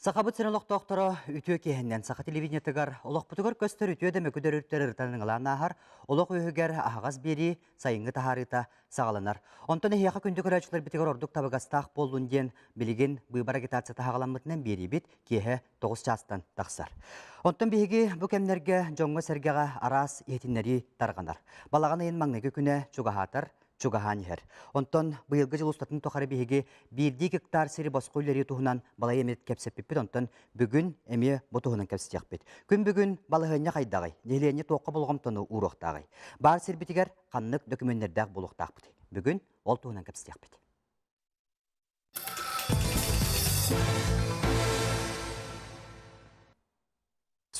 Сахабыт сирин олохтоохторо үтүө киэһэннэн саха телевидениетыгар олохпутугар көстөр үтүө да мөкү дөрүттэр ырытан ыҥылаан ааһар олох үөһүгэр аһаҕас биэрии сайыҥҥы таһаарыыта саҕаланар. Онтон эһиэхэ күндү көрөөччүлэрбитигэр ордук табыгастаах буоллун диэн билигин быыбар агитацията саҕаламмытынан биэриибит киэһэ 9 чаастан тахсар. Онтон биһиги бу кэмнэргэ дьоҥҥо-сэргэҕэ араас иһитиннэрии тарҕанар. Балаҕан ыйын маҥнайгы күнэ чугаһаатар, чугаһаан иһэр. Онтон быйылгы дьыл устатын тухары биһиги биирдии гектар сири босхо үллэрии туһунан балай эмит кэпсэппиппит, онтон бүгүн эмиэ бу туһунан кэпсэтиэхпит. Күн бүгүн балаһыанньа хайдаҕый? Нэһилиэнньэ туохха болҕомтону ууруохтааҕый? Баар сирбитигэр ханнык дөкүмүөннэрдээх буолуохтаахпытый? Бүгүн ол туһунан кэпсэтиэхпит.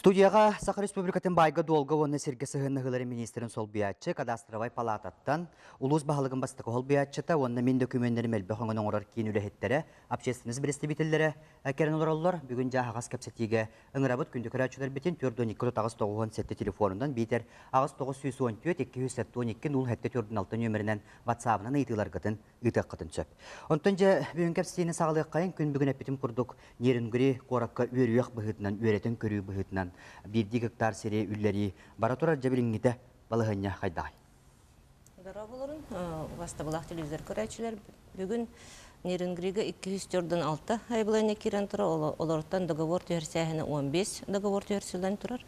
Студияҕа Саха Республикатын баайга-дуолга уонна сиргэ сыһыаннаһыыларын министрин солбуйааччы, кадастровай палаататтан, улуус баһылыгын бастакы солбуйааччыта уонна мин дөкүмүөннэрим элбэх өҥөнү оҥорор киин үлэһиттэрэ, общественность представителлэрэ кэлэн олороллор. Бүгүн дьэ аһаҕас кэпсэтиигэ ыҥырабыт күндү көрөөччүлэрбитин 412 997 телефонунан биитэр 8914 272 074 нүөмэринэн WhatsApp-ынан ыйытыыларгытын ыытыаххытын сөп. Онтон дьэ бүгүн кэпсэтиини саҕалыаххайын күн бүгүн эппитим курдук Нерюнгри куоракка үөрүйэх быһыытынан, үөрэтэн көрүү быһыытынан биирдии гектар сири үллэрии бара турар дьэ билиҥҥитэ балаһыанньа хайдаҕый? Дорооболорун, убастабылаах телевизор көрөөччүлэр. Бүгүн Нерюнгрига 246 айбылайна киирэн турар, олортон договор түһэрсээһинэ 15 договор түһэрсиллэн турар.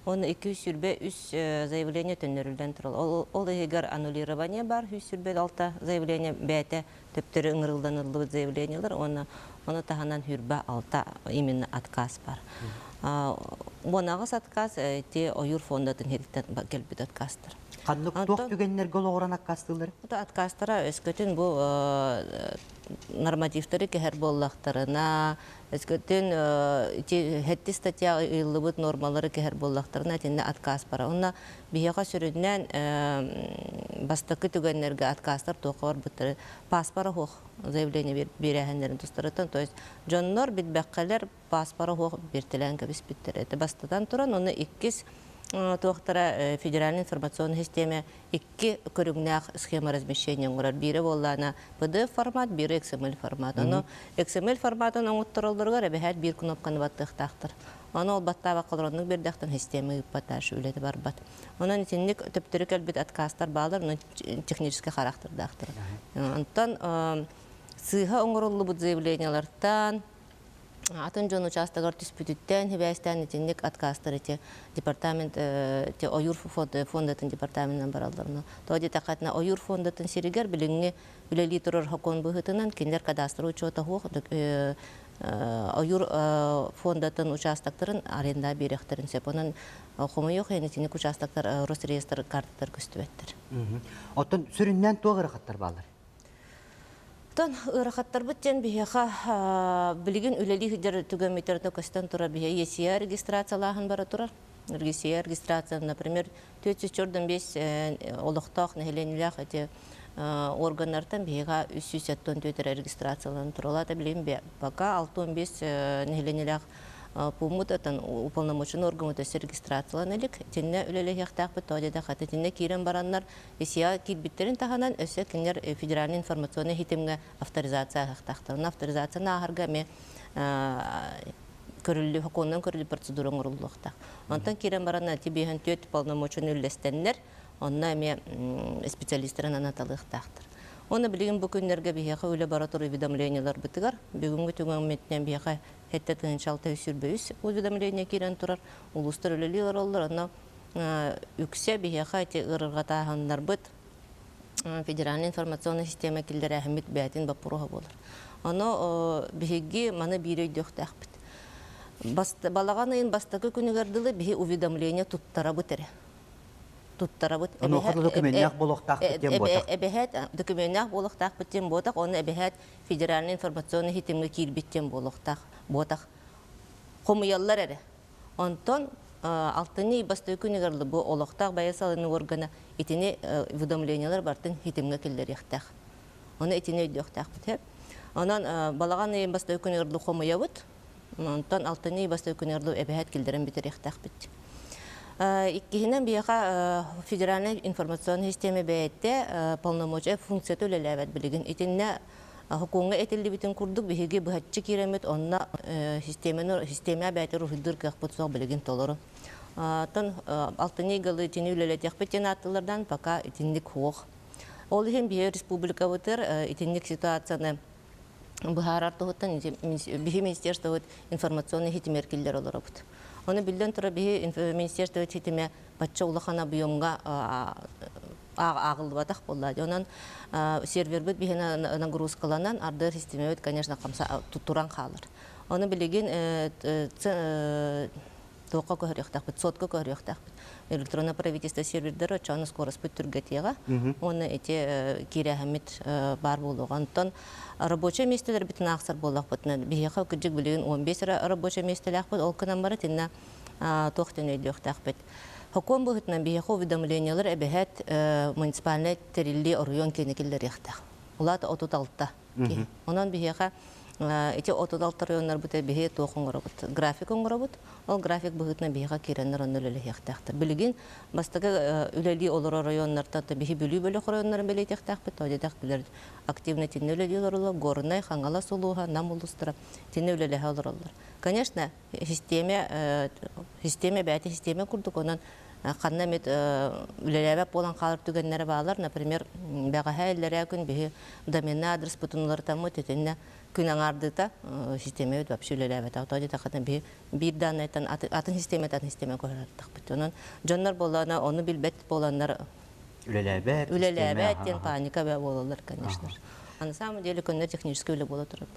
Уонна 223 заявление төннөрүллэн турар. Ол иһигэр аннулирование бар, 126 заявление бэйэтэ төптөрү ыҥырылланыллыбыт заявлениелар уонна ону таһынан 26 именно отказ бар. 18 отказ те ойуур фондатын иһиттэн кэлбит отказтар. Ханнык туох түгэннэргэ олоҕуран аккаастыыллар? Отказтара өскөтүн бу нормативтары кэһэр буоллахтарына, Өскөтүн ити хэттис статья ыйыллыбыт нормалары кэһэр буоллахтарына итиннэ отказ бара. Онно биһиэхэ сүрүннээн бастакы түгэннэргэ отказтар туохха барбыттары паспора суох заявление биэрээһиннэрин тустарыттан, то есть дьоннор билбэххэлэр паспора суох биэртэлээн кэбиспиттэр. Это бастатан туран, онно иккис туохтара федеральная информационная система икки көрүҥнээх схема размещения оҥорор. Биирэ буоллаана PDF формат, биирэ XML формат. Ону XML форматын оҥоттороллоругар эбэһээт биир кнопканы баттыахтаахтар. Ону ол баттаабакка олороннук биэрдэхтэн система ыыппат, үлэтэ барбат. Онон итинник төптөрү кэлбит отказтар баалар, онон техническэй характердаахтар. Онтон сыыһа оҥоруллубут заявлениелартан атын дьон учаастагар түспүтүттэн сибээстээн итинник отказтар ити департамент те ойуур фондатын департаменынан бараллар. Тоҕо диэтэххэ ойуур фондатын сиригэр билиҥҥи үлэлии турар сокуон быһыытынан кинилэр кадастр учуота суох ойуур фондатын участоктарын аренда биэриэхтэрин сөп. Онон хомойуох иһин итинник участоктар Росреестр картатар көстүбэттэр. Оттон сүрүннээн туох ыарахаттар бааллар? Оттон ыарахаттарбыт диэн биһиэхэ билигин үлэлии сылдьар түгэммитэр көстөн турар биһиэ ЕСИА регистрациялааһын бара турар. ЕСИА регистрация, например, 445 олохтоох нэһилиэнньэлээх эти органнартан биһиэхэ 374 регистрацияланан туралар. Билигин пока 65 нэһилиэнньэлээх пууммут отон уполномоченный орган өссө регистрациялана илик. Итиннэ үлэлэһиэхтээхпит, тоҕо диэтэххэ итиннэ киирэн бараннар ИСИА киирбиттэрин таһынан, өссө кинилэр федеральный информационнай ситимҥэ авторизация ааһыахтаахтар. Онно авторизацияны ааһарга эмиэ көрүллүү, сокуонунан көрүллүү процедура оҥоруллуохтаах. Онтон киирэн баран ити биэһэн түөрт полномочияны үллэстэннэр, онно эмиэ специалистарын анаталыахтаахтар. Уонна билигин бу күннэргэ биһиэхэ үлэ бара турар уведомлениеларбытыгар бүгүҥҥү түгэммитинэн биһиэхэ 7623 уведомление киирэн турар, улуустар үлэлии олороллор, онно үксэ биһиэхэ ити ыарырҕатааһыннарбыт федеральная информационная система киллэрээһиммит бэйэтин боппуруоһа буолар. Ону биһиги маны биир өйдүөхтээхпит. Балаҕан ыйын бастакы күнүгэр дылы биһи уведомление туттарабыт эрэ. Туттарабыт. Онуоха документнаах буолуохтаахпыт диэн буотах. Эбэһээт документнаах буолуохтаахпыт диэн буотах, оны эбэһээт федеральная информационная ситимҥэ киирбит диэн буолуохтаах буотах. Хомуйаллар эрэ. Онтон алтынньы ый бастакы күнүгэр бу олохтоох бэйэ салайыныы органа итини уведомлениелар барытын хитимҥэ киллэриэхтээх. Ону итини өйдүөхтээхпит. Онон балаҕан ыйын бастакы күнүгэр хомуйабыт. Онтон алтынньы ый бастакы күнүгэр эбэһээт киллэрэн бүтэриэхтээхпит. Иккиһинэн биһиэхэ федеральная информационная система бэйэтэ полномочия функцията үлэлээбэт билигин. Итиннэ Хокуоҥҥа этиллибитин курдук биһиги быһаччы киирэммит онно систиэмэни систиэмэ бэйэтэ уруһуйдуур кыахпыт суох билигин толору. Оттон алтынньы ыйга итини үлэлэтиэхпит диэн ааттыылардаан пока итинник суох. Ол иһин биһи республикабытыгар итинник ситуацияны быһаарар туһуттан биһи министерствобыт информационный ситимэр киллэр олоробут. Ону биллэн турар биһи министерствобыт ситимэ бачча улахан объемҥа ааҕыллыбатах буолла. Онон сервербит биһиэнэ нагрузкаланан ардыар системабыт, конечно, туран хаалар. Ону билигин туохха көһөрүөхтээхпит, сотка көһөрүөхтээхпит. Электронное правительство сервердері оччоҕуна скороспут түргэтиэҕэ уонна ити киирээһиммит баар буолуоҕа. Онтон рабочай миэстэлэрбитин аахсар буоллахпытына, биһиэхэ кырдьык билигин 15 рабочай миэстэлээхпит, ол гынан баран итиннэ туох диэн өйдүөхтээхпит. Сокуон быһыытынан биһиэхэ уведомлениелар эбэһээт муниципальнай тэриллии оройуон киэнэ киллэриэхтээх. Улаата 36 киһи. Онон биһиэхэ ити 36 районнарбыт биһи туох оҥоробут? График оҥоробут. Ол график быһыытынан биһиэхэ киирэннэр онно үлэлэһиэхтээхтэр. Билигин бастакы үлэлии олорор районнартан биһи Бүлүү бөлөх районнарын бэлиэтиэхтээхпит. Тоҕо диэтэхтилэр активно итиннэ үлэлии олороллор. Горнай, Хаҥалас улууһа, Нам улуустара итиннэ үлэлэһэ олороллор. Конечно, систиэмэ систиэмэ бэйэтэ систиэмэ курдук онон ханна эмит үлэлээбэт буолан хаалар түгэннэрэ баалар. Например, бэҕэһээ иллэрээ күн биһи доменный адрес уларытаммыт итиннэ күн аҥаардыыта систиэмэбит вообще үлэлээбэтэх. Тоҕо диэтэххинэ биһи биир данныйтан атын систиэмэ атын систиэмэ көһөртөхпүт. Онон дьоннор буоллаҕына ону билбэт буоланнар үлэлээбэт үлэлээбэт диэн паника буолаллар, конечно. А на самом деле көннөр технический үлэ буола турар.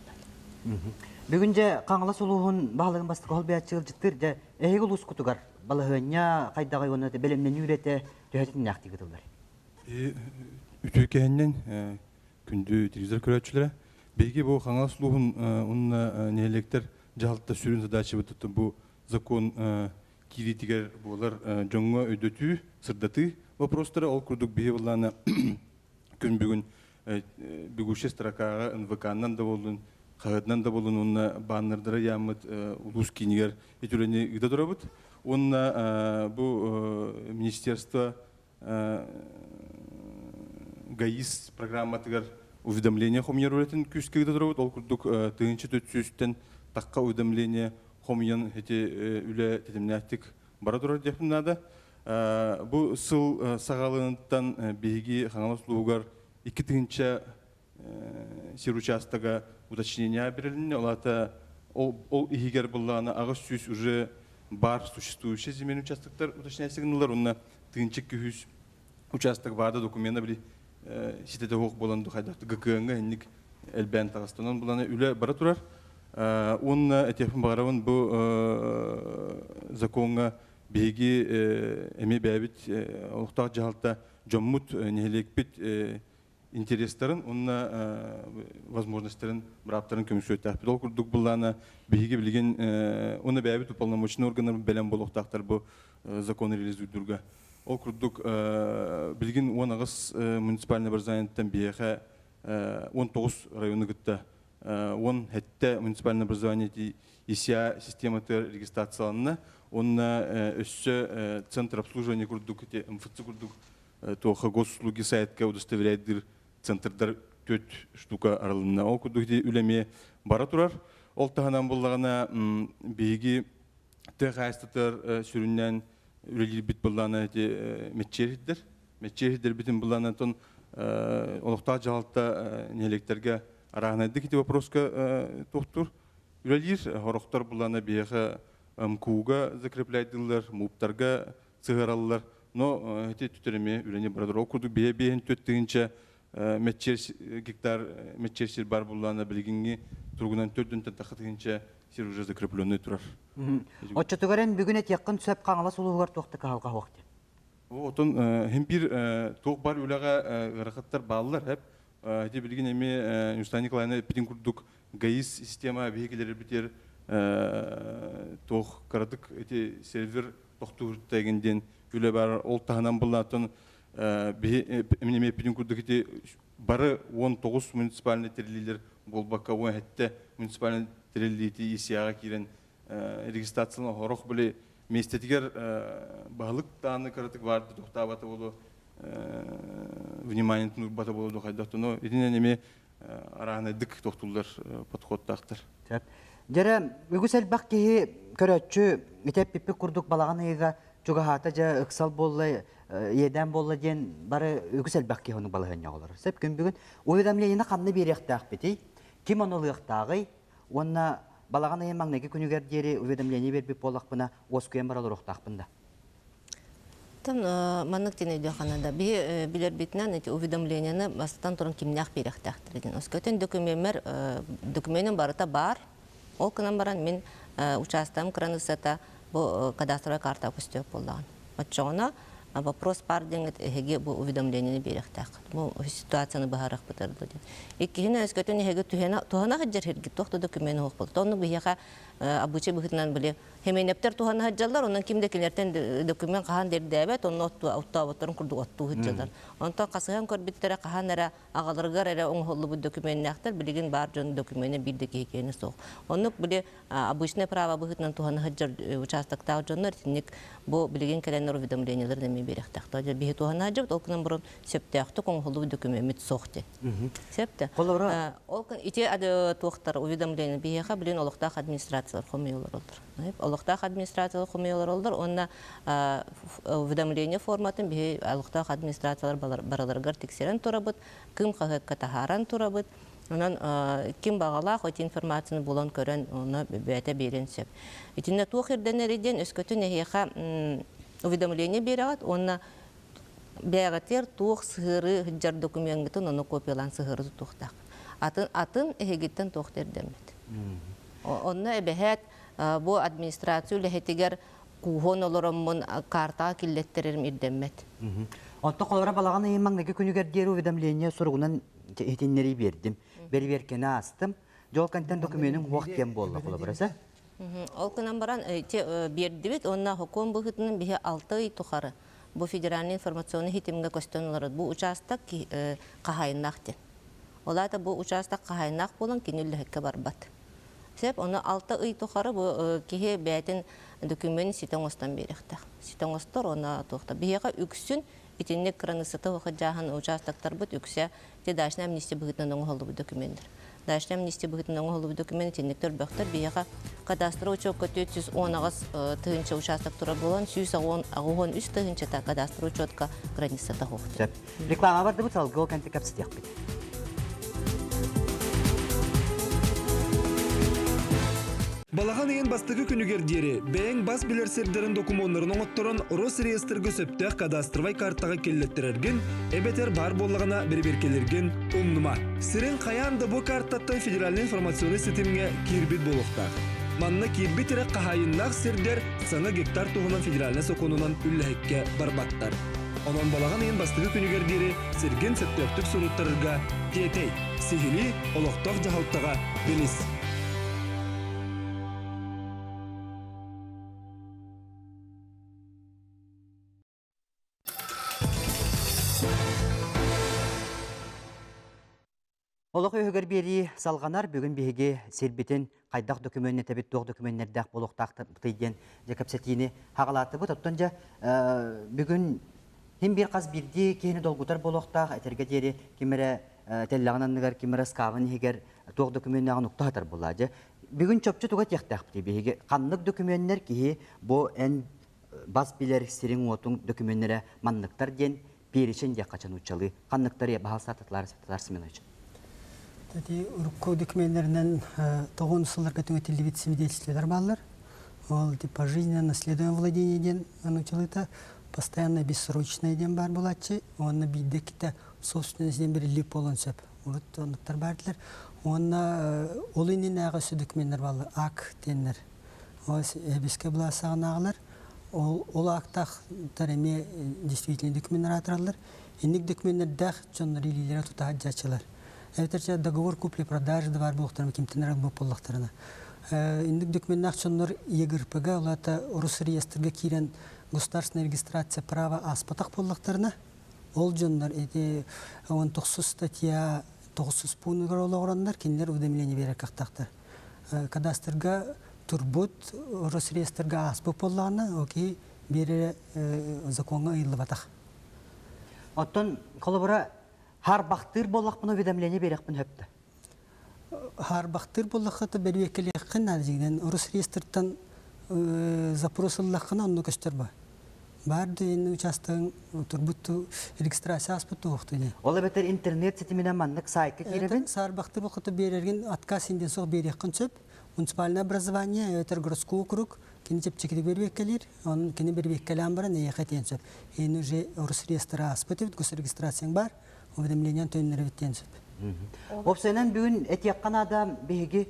Бүгүн дьэ Хаҥалас улууһун баһылыгын бастакы холбооччу ыалдьыттыыр дьэ эһиги улуускутугар балаһыанньа хайдаҕый уонна бэлэмнэнии үлэтэ төһө тэтимнээхтик ыытыллар? Үтүө кэһиннэн күндү телевизор көрөөччүлэрэ, биһиги бу Хаҥалас улууһун уонна нэһилиэктэр дьаһалта сүрүн задачабыт бу закон киириитигэр буолар дьоҥҥо өйдөтүү, сырдатыы вопростара. Ол курдук биһи былаана күн бүгүн бегущая строкаҕа НВК-нан да буоллун, хаһыатынан да буоллун уонна баннердара ыйааммыт улуус киинигэр ити үлэни ыыта турабыт. Уонна бу министерство ГАИС программатыгар уведомление хомуйар үлэтин күүскэ ыыта турабыт. Ол курдук 1400-тэн тахха уведомление хомуйан ити үлэ тэтимнээхтик бара турар диэхпин наада. Бу сыл саҕаланыттан биһиги Хаҥалас улууһугар 2000 сир учаастага уточнение берилинне. Ол аата ол иһигэр буллаҕына 800 уже бар существующий земельный участоктар уточняется гыналар. Онно 1200 участок баада документа били ситете суох буолан хайдах ГКН-га инник элбээн таҕыстынан булана үлэ бара турар. Уонна этиэхпин баҕарабын бу законҥа биһиги эмиэ бэйэбит олохтоох дьаһалта дьоммут нэһилиэкпит интерестерин уонна возможностьтарын бырааптарын көмүсүөттээхпит. Ол курдук буллаана биһиги билигин уонна бэйэбит уполномоченный органнар бэлэм буолуохтаахтар бу закон реализуйдурга. Ол курдук билигин 18 муниципальный образованиеттан биһиэхэ 19 району кытта 17 муниципальное образование ИСЯ систематыгар регистрацияланна. Онно өссө центр обслуживания курдук, МФЦ курдук туоха госуслуги сайтка удостоверяйдыр центрдар төрт штука арылынна. Ол курдук үлэме бара турар. Ол таһынан буллаҕына биһиги тыа хаһаайыстыбатыгар сүрүннээн үлэлиирбит былаана ити мэччиэрһиттэр. Мэччиэрһиттэрбитин былаанатон олохтоох дьаһалта нэһилиэктэргэ арааһынайдык ити вопроска туохтуур үлэлиир. Сорохтор былаана биһиэхэ МКУга закрепляйдыллар, МУПтарга сыһыараллар. Но ити түтэр үлэни барар. Ол курдук биһэ биэһин 4 тыһыынча мэччиэр гектар мэччиэр сир бар буллаана билигиҥҥи туругунан төрдүнтэн тахха тыһыынча сир уже закрепленный турар. Оччотугар бүгүн этиэххин сөп Хаҥалас улууһугар туохта кыһалҕа суох диэн? Отон хем бир туох бар үлэҕэ ыарахаттар бааллар хеп. Ити билигин эми Нюстан Николаевна эппитин курдук ГАИС система биһигилери битер туох кыратык ити сервер тохтуур диэн үлэ бар. Ол таһынан буллааттан биһи эмне эппитин курдук ити бары 19 муниципальный тэриллиилэр буолбакка 17 муниципальный тэриллиити ИСЯ-ҕа киирэн регистрацияны хорох били местетигер баһылык тааны кыратык баар тохтаабата болу внимание бата болу хайдах но итинен эми. Араанайдык тохтуллар подходтаахтар. Дьэрэ, үгүс элбэх киһи көрөөччү ити эппиппит курдук балаҕан ыйыга чугаһаата дьэ ыксал буолла, иэдээн буолла диэн бары үгүс элбэх киһи ону балаһыанньаҕа олорор. Сөп күн бүгүн уведомлениены ханна биэриэхтээхпитий? Ким ону ылыахтааҕый? Уонна балаҕан ыйын маҥнайгы күнүгэр диэри уведомление биэрбит буоллахпына, уоскуйан бара олоруохтаахпын да? Там маннык диэн өйдүөххэ да биһи билэрбитинэн эти уведомлениены бастатан туран кимнээх биэриэхтээхтэр диэн. Өскөтүн докумеммэр докуменым барыта баар. Ол гынан баран мин учаастагым кыраныыссата бу кадастровай карта көстүөх буоллаҕын. Оччоҕуна вопрос баар диэҥҥит эһиги бу уведомлениены биэриэхтээххит. Бу ситуацияны быһаарыахпытар дуо диэн. Иккиһинэн өскөтүн эһиги туһана сылдьар сиргит туох да документ суох буолла. Оннук биһиэхэ обычай быһыытынан били Хеменептер туһана сылдьаллар, онон ким да кинилэртэн документ хаһан да ирдээбэт, онно оттооботторун курдук оттуу сылдьаллар. Онтон хасыһан көрбүттэрэ хаһан эрэ аҕаларыгар эрэ оҥоһуллубут докуменнаахтар, билигин баар дьон докумена биир да киһи киэнэ суох. Оннук били обычное право быһыытынан туһана сылдьар участоктаах дьоннор итинник бу билигин кэлэннэр уведомлениеларын эмиэ биэриэхтээхтэр. Биһи туһана сылдьабыт, ол гынан баран сөптөөхтүк оҥоһуллубут докумеммит суох диэн. Сөптө. Холобура, Ол ити туохтар уведомление биһиэхэ билин олохтоох администрациялар хомуйулар олор. Олохтоох администрациялар хомуйулар олор уонна уведомление форматын биһи олохтоох администрациялар бараларыгар тиксэрэн турабыт, кым хаһыакка таһааран турабыт. Онон ким баҕалаах эти информацияны булан көрөн онно бэйэтэ биэриэн сөп. Итиннэ туох ирдэнэр диэн өскөтүн эһиэхэ уведомление биэрэҕит уонна бэйэҕитигэр туох сыһыары сылдьар докумуоҥҥутун ону копиялаан сыһыары тутуохтаах. Атын атын эһигиттэн туох да ирдэммэт. Онно эбэһээт бу администрация үлэһитигэр кууһун олороммун картаҕа киллэттэрэрим ирдэммэт. Онто холоро балаҕан ыйын маҥнайгы күнүгэр диэри уведомление суругунан иһитиннэрии биэрдим. Бэрэбиэркэни аастым. Дьол кантан докумуонуҥ уох диэн буолла холобура Ол гынан баран биэрдибит уонна сокуон быһыытынан биһи 6 ый тухары бу федеральный информационный ситимҥэ көстөн олорор бу учаастак хаһаайыннаах диэн. Ол аата бу учаастак хаһаайыннаах буолан кини үлэһиккэ барбат. Сөп, ону 6 ый тухары бу киһи бэйэтин документ ситэ оҥостон биэриэхтээх. Ситэ оҥостор уонна туохта. Биһиэхэ үксүн итинник кыраныыссата хадьааһын участоктарбыт үксэ ити дачная амнистия быһыытынан оҥоһуллубут докуменнар. Дачная амнистия быһыытынан оҥоһуллубут документ итинник төрбөхтөр биһиэхэ кадастр учетка 418 тыһыынча участок турар буолан 183 тыһыынчата кадастр учетка границата суох. Сөп. Реклама бардыбыт, салгыы ол кэнтик кэпсэтиэхпит. Балаҕан ыйын бастакы күнүгэр диэри бэйэҥ бас билэр сирдэрин докумуоннарын оҥотторон Росреестргэ сөптөөх кадастровай картаҕа киллэттэрэргин эбэтэр баар буоллаҕына бэрэбиэркэлииргин умнума. Сириҥ хайаан да бу картаттан федеральнай информационнай ситимҥэ киирбит буолуохтаах. Манна киирбит эрэ хаһаайыннаах сирдэр саҥа гектар туһунан федеральнай сокуонунан үллэһиккэ барбаттар. Онон балаҕан ыйын бастакы күнүгэр диэри сиргин сөптөөхтүк суруттарарга тиэтэй, сиһилии олохтоох дьаһалтаҕа билис. Олох үһүгэр биэрии салҕанар. Бүгүн биһиги сирбитин хайдах дөкүмүөннэтэбит, туох дөкүмүөннэрдээх буолуохтаахпытый диэн дьэ кэпсэтиини хаҕалаатыбыт. Оттон дьэ бүгүн ким биир хас биирдии киһини долгутар буолуохтаах, этэргэ диэри ким эрэ тэллэҕин анныгар, ким эрэ ыскаабын иһигэр туох дөкүмүөннээҕин укта сытар буоллаа. Дьэ бүгүн чопчу туга этиэхтээхпитий биһиги? Ханнык дөкүмүөннэр киһи бу эн бас билэр сириҥ-уотуҥ дөкүмүөннэрэ манныктар диэн перечень диэххэ нууччалыы ханныктары баһалса Татар Семенович? Ити урукку докуменнарынан тоҕун сылларга түҥэтиллибит свидетельстволар бааллар. Ол пожизненно наследуемое владение диэн нууччалыыта постоянно бессрочное диэн баар буолааччы. Уонна биирдэ иккитэ собственность диэн бириллип буолуон сөп. Урут оннуктар баар этилэр. Уонна ол иннинээҕи өссө докуменнар бааллар. Ак диэннэр. Ол эбискэ былаасаҕынааҕылар. Ол, ол аактаахтар эмиэ действительно докуменнар аатыраллар. Инник докуменнардаах дьоннор илиилэрэ тута сылдьааччылар. Эбэтэр договор купли-продажи да баар буолуохтарына кимтэн эрэ ылбыт буоллахтарына. Инник докуменнаах дьоннор ЕГРП-га, ол аата Росреестрга киирэн государственная регистрация права ааспатах буоллахтарына, ол дьоннор ити 19 статья 9 пуунугар олоҕураннар кинилэр уведомление биэрэр кыахтаахтар. Кадастрга турбут Росреестрга ааспыт буоллаҕына, ол киһи биэрэрэ законҥа ыйыллыбатах. Оттон холобура харбахтыыр буоллахпына уведомление биэриэхпин сөп да? Хаарбахтыыр буоллахха бэрүөккэлиэххин наада дьиҥинэн Росреестртан запрос ыллаххына онно көстөр ба. Баар диэн учаастагын турбут регистрация ааспыт туохту диэн. Ол эбэтэр интернет ситиминэн маннык сайтка киирэбин. Саарбахтыыр буоллахха биэрэргин отказ инден суох биэриэххин сөп. Муниципальное образование эбэтэр городской округ кини чэпчэкитик бэрбиэккэлиир, онон кини бэрбиэккэлээн баран эйиэхэ этиэн сөп. Эйиэни уже Росреестр ааспыт эбит, госрегистрацияң бар, уведомлениең төннөрөбүт диэн сөп. Уопсайынан бүгүн этиэххэ наада биһиги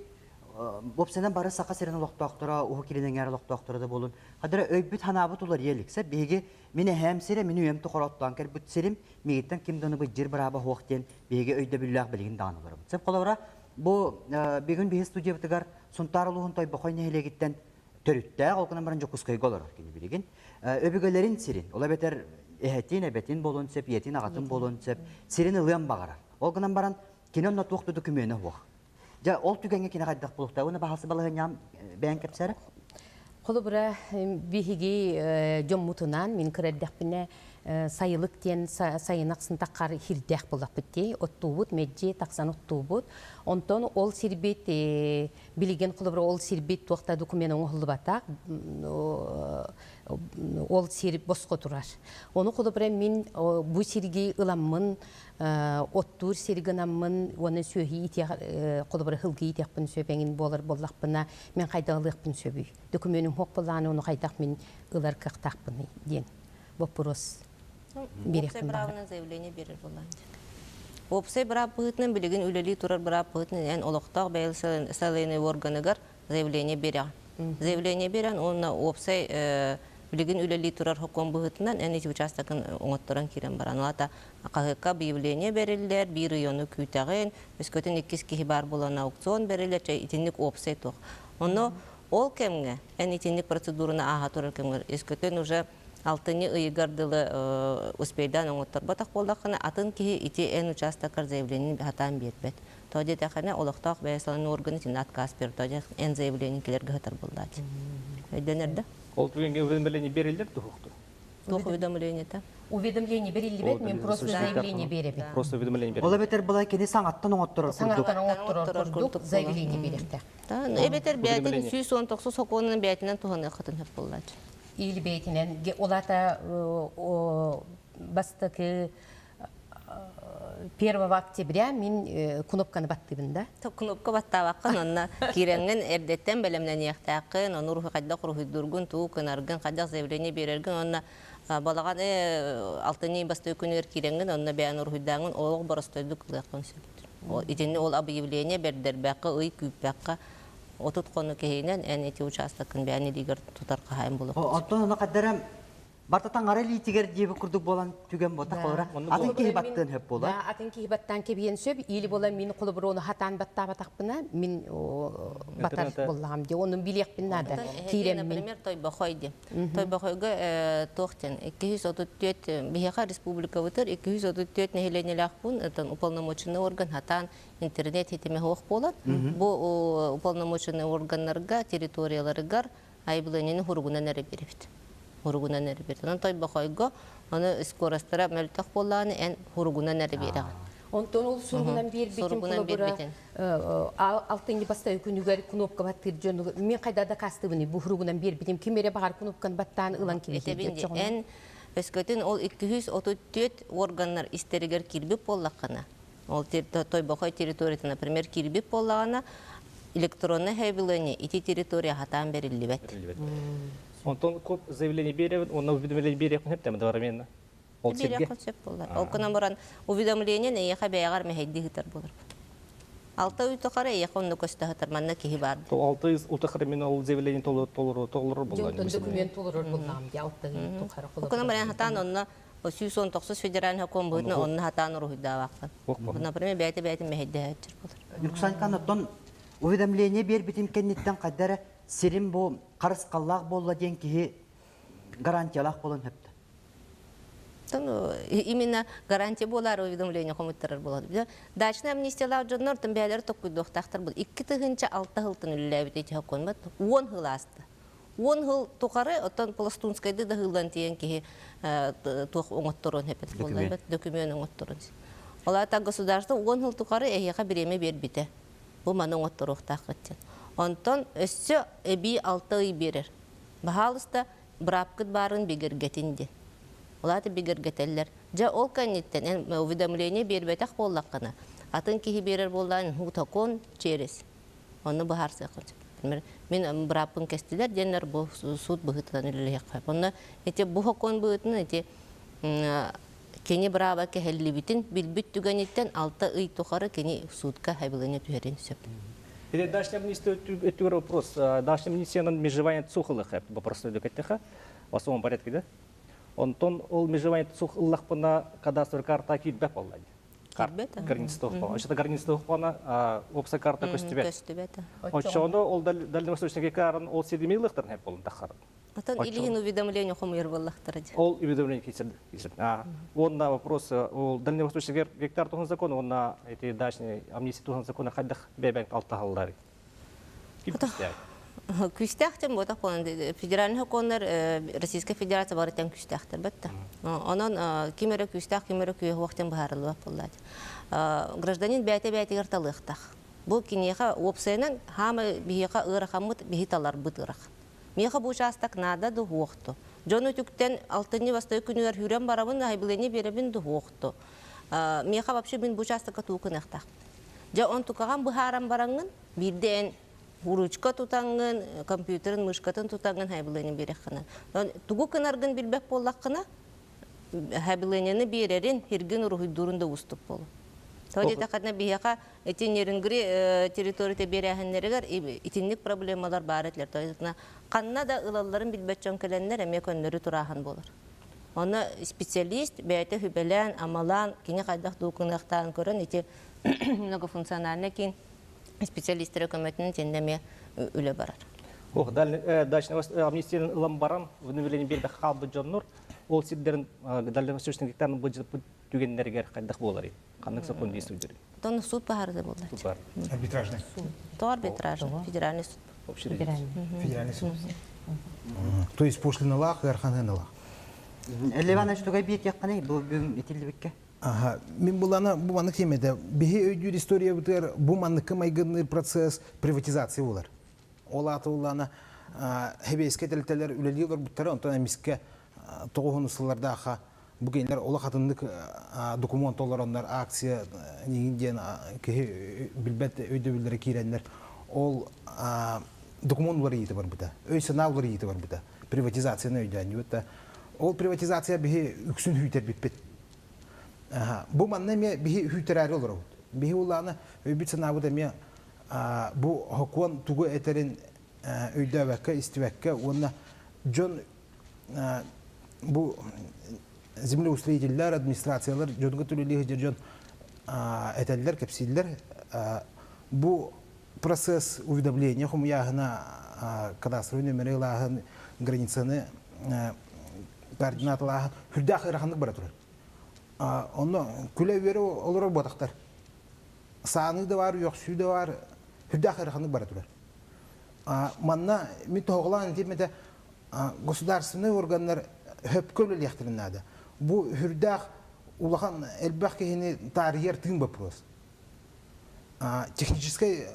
уопсайынан бары Саха сирин олохтоохторо, Уһук Илин эҥээр олохтоохторо да буолун, хадара өйбүт ханаабыт уларыйа илик. Сеп биһиги мин эһээм сирэ, мин үйэм тухары оттоон кэлбит сирим, миигиттэн ким да быдьыр бырааба суох диэн биһиги өйдөбүллээх билигин даҕаны олоробут. Сеп холобура бу бүгүн биһи студиябытыгар Сунтаар улууһун Тойбохой нэһилиэгиттэн төрүттээх, ол гынан баран Дьокуускайга олорор кини билигин. Өбүгэлэрин сирин, ол эбэтэр эһэтин, эбэтин буолуон сөп, ийэтин, аҕатын буолуон сөп, сирин ылыан баҕарар. Ол гынан баран кини онно туох да докумена суох. Дьэ, ол түгэҥҥэ кини хайдах буолуохтаа? Уонна баһаалса балаһыанньаҕын бэйэҥ кэпсээрэ. Холобура, биһиги дьоммутунан мин кыра эрдэхпинэ сайылык диэн сайын ахсын таххар хирдээх буоллахпыт дии. Оттуубут, мэддьи тахсан оттуубут. Онтон ол сирбит билигин холобура ол сирбит туох да документ оҥоһуллубатах ол сир босхо турар. Ону холобура мин бу сирги ыламмын оттуур сир гынаммын уонна сүөһү итиэх холобура сылгы иитиэхпин сөп эҥин буолар буоллахпына мин хайдах ылыахпын сөбүй? Докумуонум суох буоллаҕына ону хайдах мин ылар кыахтаахпыный диэн вопрос биэриэхпин баҕарабын. Заявление биэрэр буоллаҕын. Уопсай быраап быһыытынан билигин үлэлии турар быраап быһыытынан эн олохтоох бэйэл салайыныы органыгар заявление биэрэҕин. Заявление биэрэн уонна уопсай билигин үлэлии турар сокуон быһыытынан эн ити учаастакын оҥотторон киирэн баран ата хаһыакка объявление бэриллэр, биир ый ону күүтэҕин, өскөтүн иккис киһи баар буолан аукцион бэриллэр, итинник уопсай туох. Ону ол кэмҥэ эн итинник процедураны ааһа турар кэмҥэр өскөтүн уже алтынньы ыйыгар дылы успейдаан оҥотторботох буоллаххына, атын киһи ити эн учаастаккар заявление хатаан биэрбэт. Тоҕо диэтэххинэ, олохтоох бэйэ салайыныы органа итиннэ отказ берет. Тоҕо эн заявление кэлэргэ сытар буоллааччы. Өйдөнөр да? Ол түгэҥҥэ уведомление бериллэр туһукту? Туох уведомлениета? Уведомление бериллибет, мен просто заявление беребин. Просто уведомление беребин. Ол эбэтэр былай кини саҥаттан оҥотторор курдук. Саҥаттан оҥотторор курдук заявление берехтэ. Эбэтэр бэйэтин 119 сокуонунан бэйэтинэн туһаныаххытын сөп буоллааччы. Или бэйэтинэн олата бастакы 1 октября мин кнопканы баттыбын да. Кнопка баттаабаккын, онно киирэҥҥин эрдэттэн бэлэмнэниэхтээххин, ону хайдах уруһуйдуургун, тугу гынаргын, хайдах заявление биэрэргин, онно балаҕан алтынньы бастакы күнүгэр киирэҥҥин, онно бэйэн уруһуйдааҥҥын олох боростойдук ылыаххын сөп. Итинни ол объявление бэрдэрбэккэ, ый күүппэккэ, 30 хонук иһинэн эн ити учаастаккын бэйэн илиигэр тутар хаһаайын буолуоххун. Оттон ону хаддара барта таҥара илиитигэр диэбит курдук буолан түгэн буолта холобура атын киһи баттыан сөп буолар. Атын киһи баттаан кэбиэн сөп или буола мин холобуруону хатаан баттаабатахпына мин батар буоллаҕым дии ону билиэхпин наада киирэммин. Например, Тойбохой диэн. Тойбохойго туох диэн 234 биһиэхэ республикабытыр 234 нэһилиэнньэлээх пуун уполномоченный орган хатаан интернет ситимэ суох буолан бу уполномоченный органнарга территорияларыгар айбылыанньаны хуругунан эрэ биэрэбит. Хуругунан эрэ биэрэр. Онон Тойбохойго ону скоростара мөлтөх буоллаҕына эн хуругунан эрэ биэрэҕин. Онтон ол суругунан биэрбитин холобура алтынньы бастакы күнүгэр кнопка баттыыр дьон мин хайда дакаастыыбыный бу хуругунан биэрбитим ким эрэ баҕар кнопканы баттаан ылан кибиһиир эн өскөтүн ол 234 органнар истэригэр киирбит буоллаххына ол Тойбохой территорията например киирбит буоллаҕына электронное заявление ити территория хатаан бериллибэт. Онтон коп заявление беребит, онно уведомление бериэхпин сөп одновременно. Ол сирге. Сөп буолар. Ол гынан баран уведомление эйиэхэ бэйэҕэр мэһэйдии ыытар буолар. Алта ый тухары эйиэхэ онно көстө сытар манна киһи бар. То 6 ый тухары мен ол заявление толору толору буолар. Документ толорор буллаам ди 6 ый тухары. Ол гынан баран хатаан онно 119 федеральный сокуон быһыытынан онно хатаан уруһуйдаабаккын. Например, бэйэтэ бэйэтин мэһэйдэһээччир болар. Ньургусанькан оттон уведомление биэрбитим кэнниттэн хайда эрэ сирим бу харысхаллаах буолла диэн киһи гарантиялаах буолан сөптө. Именно гарантия буолар уведомление хомуттарар буолар. Дачный амнистиялаах дьоннор тым бэйэлэри токкуйдуохтаахтар бул. 2006 сылтан үлэлээбит ити сокуон бат. 10 жыл ааста. 10 жыл тухары оттон Пластунскайды да хылдан тиен киһи туох оҥотторон хепет буолла документ оҥотторон. Ол ата государство 10 жыл тухары эһиэхэ бириэмэ биэрбитэ. Бу маны оҥотторуохтааххыт диэн. Онтон өссө эбии 6 ый биэрэр. Баһаалыста, быраапкыт баарын бигэргэтин диэн. Ол аата бигэргэтэллэр. Дьэ, ол кэнниттэн эн уведомление биэрбэтэх буоллаххына, атын киһи биэрэр буоллаҕына, закон через. Онно быһаарсыаххын сөп. Мин бырааппын кэстилэр диэннэр бу суут быһыытынан үлэлэһиэххэ. Онно ити бу сокуон быһыытынан ити кини бырааба кэһиллибитин билбит түгэниттэн 6 ый тухары кини суутка хайбылыны түһэрин сөп. Или дачный амнистия өттүгэр вопрос. Дачный амнистиянан межевание цухылых вопрос өдөкеттеха. В особом порядке, да? Онтон ол межевание цух ыллахпына кадастр карта киирбэт болла. Киирбэт. Граница тоқпа. Оччото граница тоқпана опса карта көстүбэт. Көстүбэт. Оччону ол дальневосточный гектарын ол седимей лыхтарын хеп болун таххарын. Отон илиһин уведомление хомуйар боллахтара. Ол уведомление кисер. Он на вопрос ол дальневосточный гектар туһун закон, он на эти дачные амнистия туһун закона хайдах бэбэҥ алтахаллар. Күстәхтен бота федеральный законнар Российская Федерация барытан күстәхтер бетті. Онон ким эрэ күстәх, ким эрэ күйе хуақтан быһаарылыбат буоллаат. Гражданин бәйте бәйтигер талыахтах. Бу киниэхэ уопсайынан хаама биһиэхэ ыарахаммыт биһи таларбыт ырах. Миэхэ бу учаастак наада ду хуохту. Дьон үтүктэн алтынньы бастой күнүгэр хүрэн барабын айбылыны беребин ду хуохту. Миэхэ вообще мин бу участокка туукунахтах. Дьэ он тукаҕан быһааран бараҥҥын биирдээн ручка тутаҥҥын, компьютерын мышкатын тутаҥҥын хайбылыны биэрэххина. Тугу кынаргын билбэт буоллаххына, хайбылыны биэрэрин, хиргин уруһуйдуурун да уступ болу. То диэтэххинэ биһиэхэ ити Нерюнгри территорията биэрээһиннэригэр итинник проблемалар баар этилэр. То ханна да ылалларын билбэт дьон кэлэннэр эмиэ көннөрү тураахан болар. Онно специалист бэйэтэ хүбэлээн, амалаан, кини хайдах дуукуныахтаан көрөн ити многофункциональный киин специалисттері көмөтүнэн тендеме үлэ барар. Ох, дальше амнистияны ылан баран, уведомление бербе халбы дьоннор, ол сирдерин дальневосточный гектарын быжып түгеннергер хайдах болар. Каннык закон действует. Тон суд баһарды болар. Суд бар. Арбитражный. То арбитражный, федеральный суд. Федеральный. Федеральный суд. То есть пошлиналах, арханеналах. Леван штуга бит якканы бу бүгүн итилбикке. Ага, мин булана бу маннык темеде биһи өйдүүр история бутер бу маннык майгынны процесс приватизация болар. Ол аты улана хебеске телтелер үлелийлер буттары онтон эмиске тоғуһун сыллардаха бугенлер ола хатыннык документ олороннар акция нигин диэн киһи билбет өйдөбүллэри кииреннер ол документ улар иити бар бута өй санаа улар иити бар бута приватизацияны өйдөөн ол приватизация биһи үксүн хүйтер биппит. Бу манна ме биһи хүйтэрээри олоробут. Биһи улааны өйбүт санаабыт эмиэ бу хокуон тугу этерин өйдөбөккө, истибэккэ уонна дьон бу землеустроительлер, администрациялар, дьонго түлелии дьон этеллер, кепсиллер. Бу процесс уведомления хумуяһына кадастровый нөмери ылааһын, границаны координаталааһын хүрдээх ыраханнык бара турар. Онно күлэ үөрэ олорор буотахтар. Сааны да бар, йохсүү да бар, хүрдээх ыраханнык бара турар. Манна мин тоҕолаан тимете государственный органнар хөпкө үлэлиэхтэрин наада. Бу хүрдээх улахан элбэх киһини таарыйар тыын вопрос. Техническэй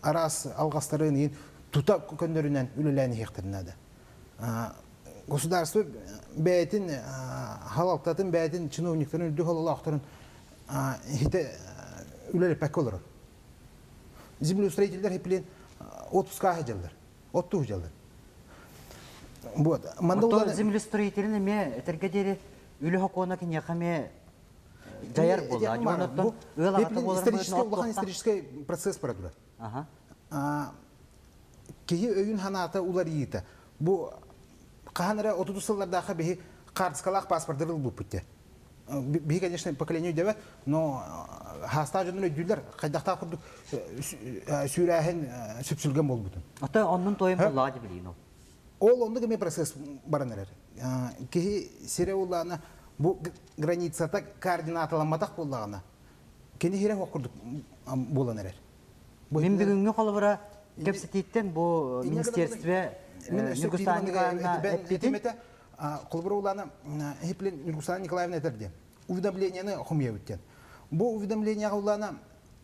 араас алҕастарын иин тута көннөрүнэн үлэлээн иһиэхтэрин наада. Государство бэйэтин халалтатын бэйэтин чиновниктарын үрдүк хололоохторун хите үлэлэппэккэ олорор. Землеустроительдер хеплен отпуска хадьаллар, отту хадьаллар. Вот. Манда землеустроителин эме этерге диэри үлэ хокуона киниэхэ жаяр буолла. Оноттон ыал аҕата буолар исторический улахан исторический процесс бара турар. Киһи өйүн ханаата уларыйыта. Бу хаһан эрэ 30 сыллардаахха биһи карточкалаах паспорттары ылбыппыт. Биһи, конечно, поколение өйдөбөт, но хаастаах дьоннор өйдүүллэр хайдахтаах курдук сүүрээһин сүпсүлгэн буолбутун. Ата оннун тойон буллаҕа дибилиин ол. Ол оннук эме процесс баран эрэр. Киһи сире улаана бу границата координаталамматах буоллаҕына кини хире хоқ курдук буолан эрэр. Мин бүгүҥҥү холобура кэпсэтииттэн бу министерство Нюргустана Николаевна эппитин Холобура улаана хиплин Нюргустана Николаевна этерде. Уведомлениени хомуйабыттен. Бу уведомлениеға улаана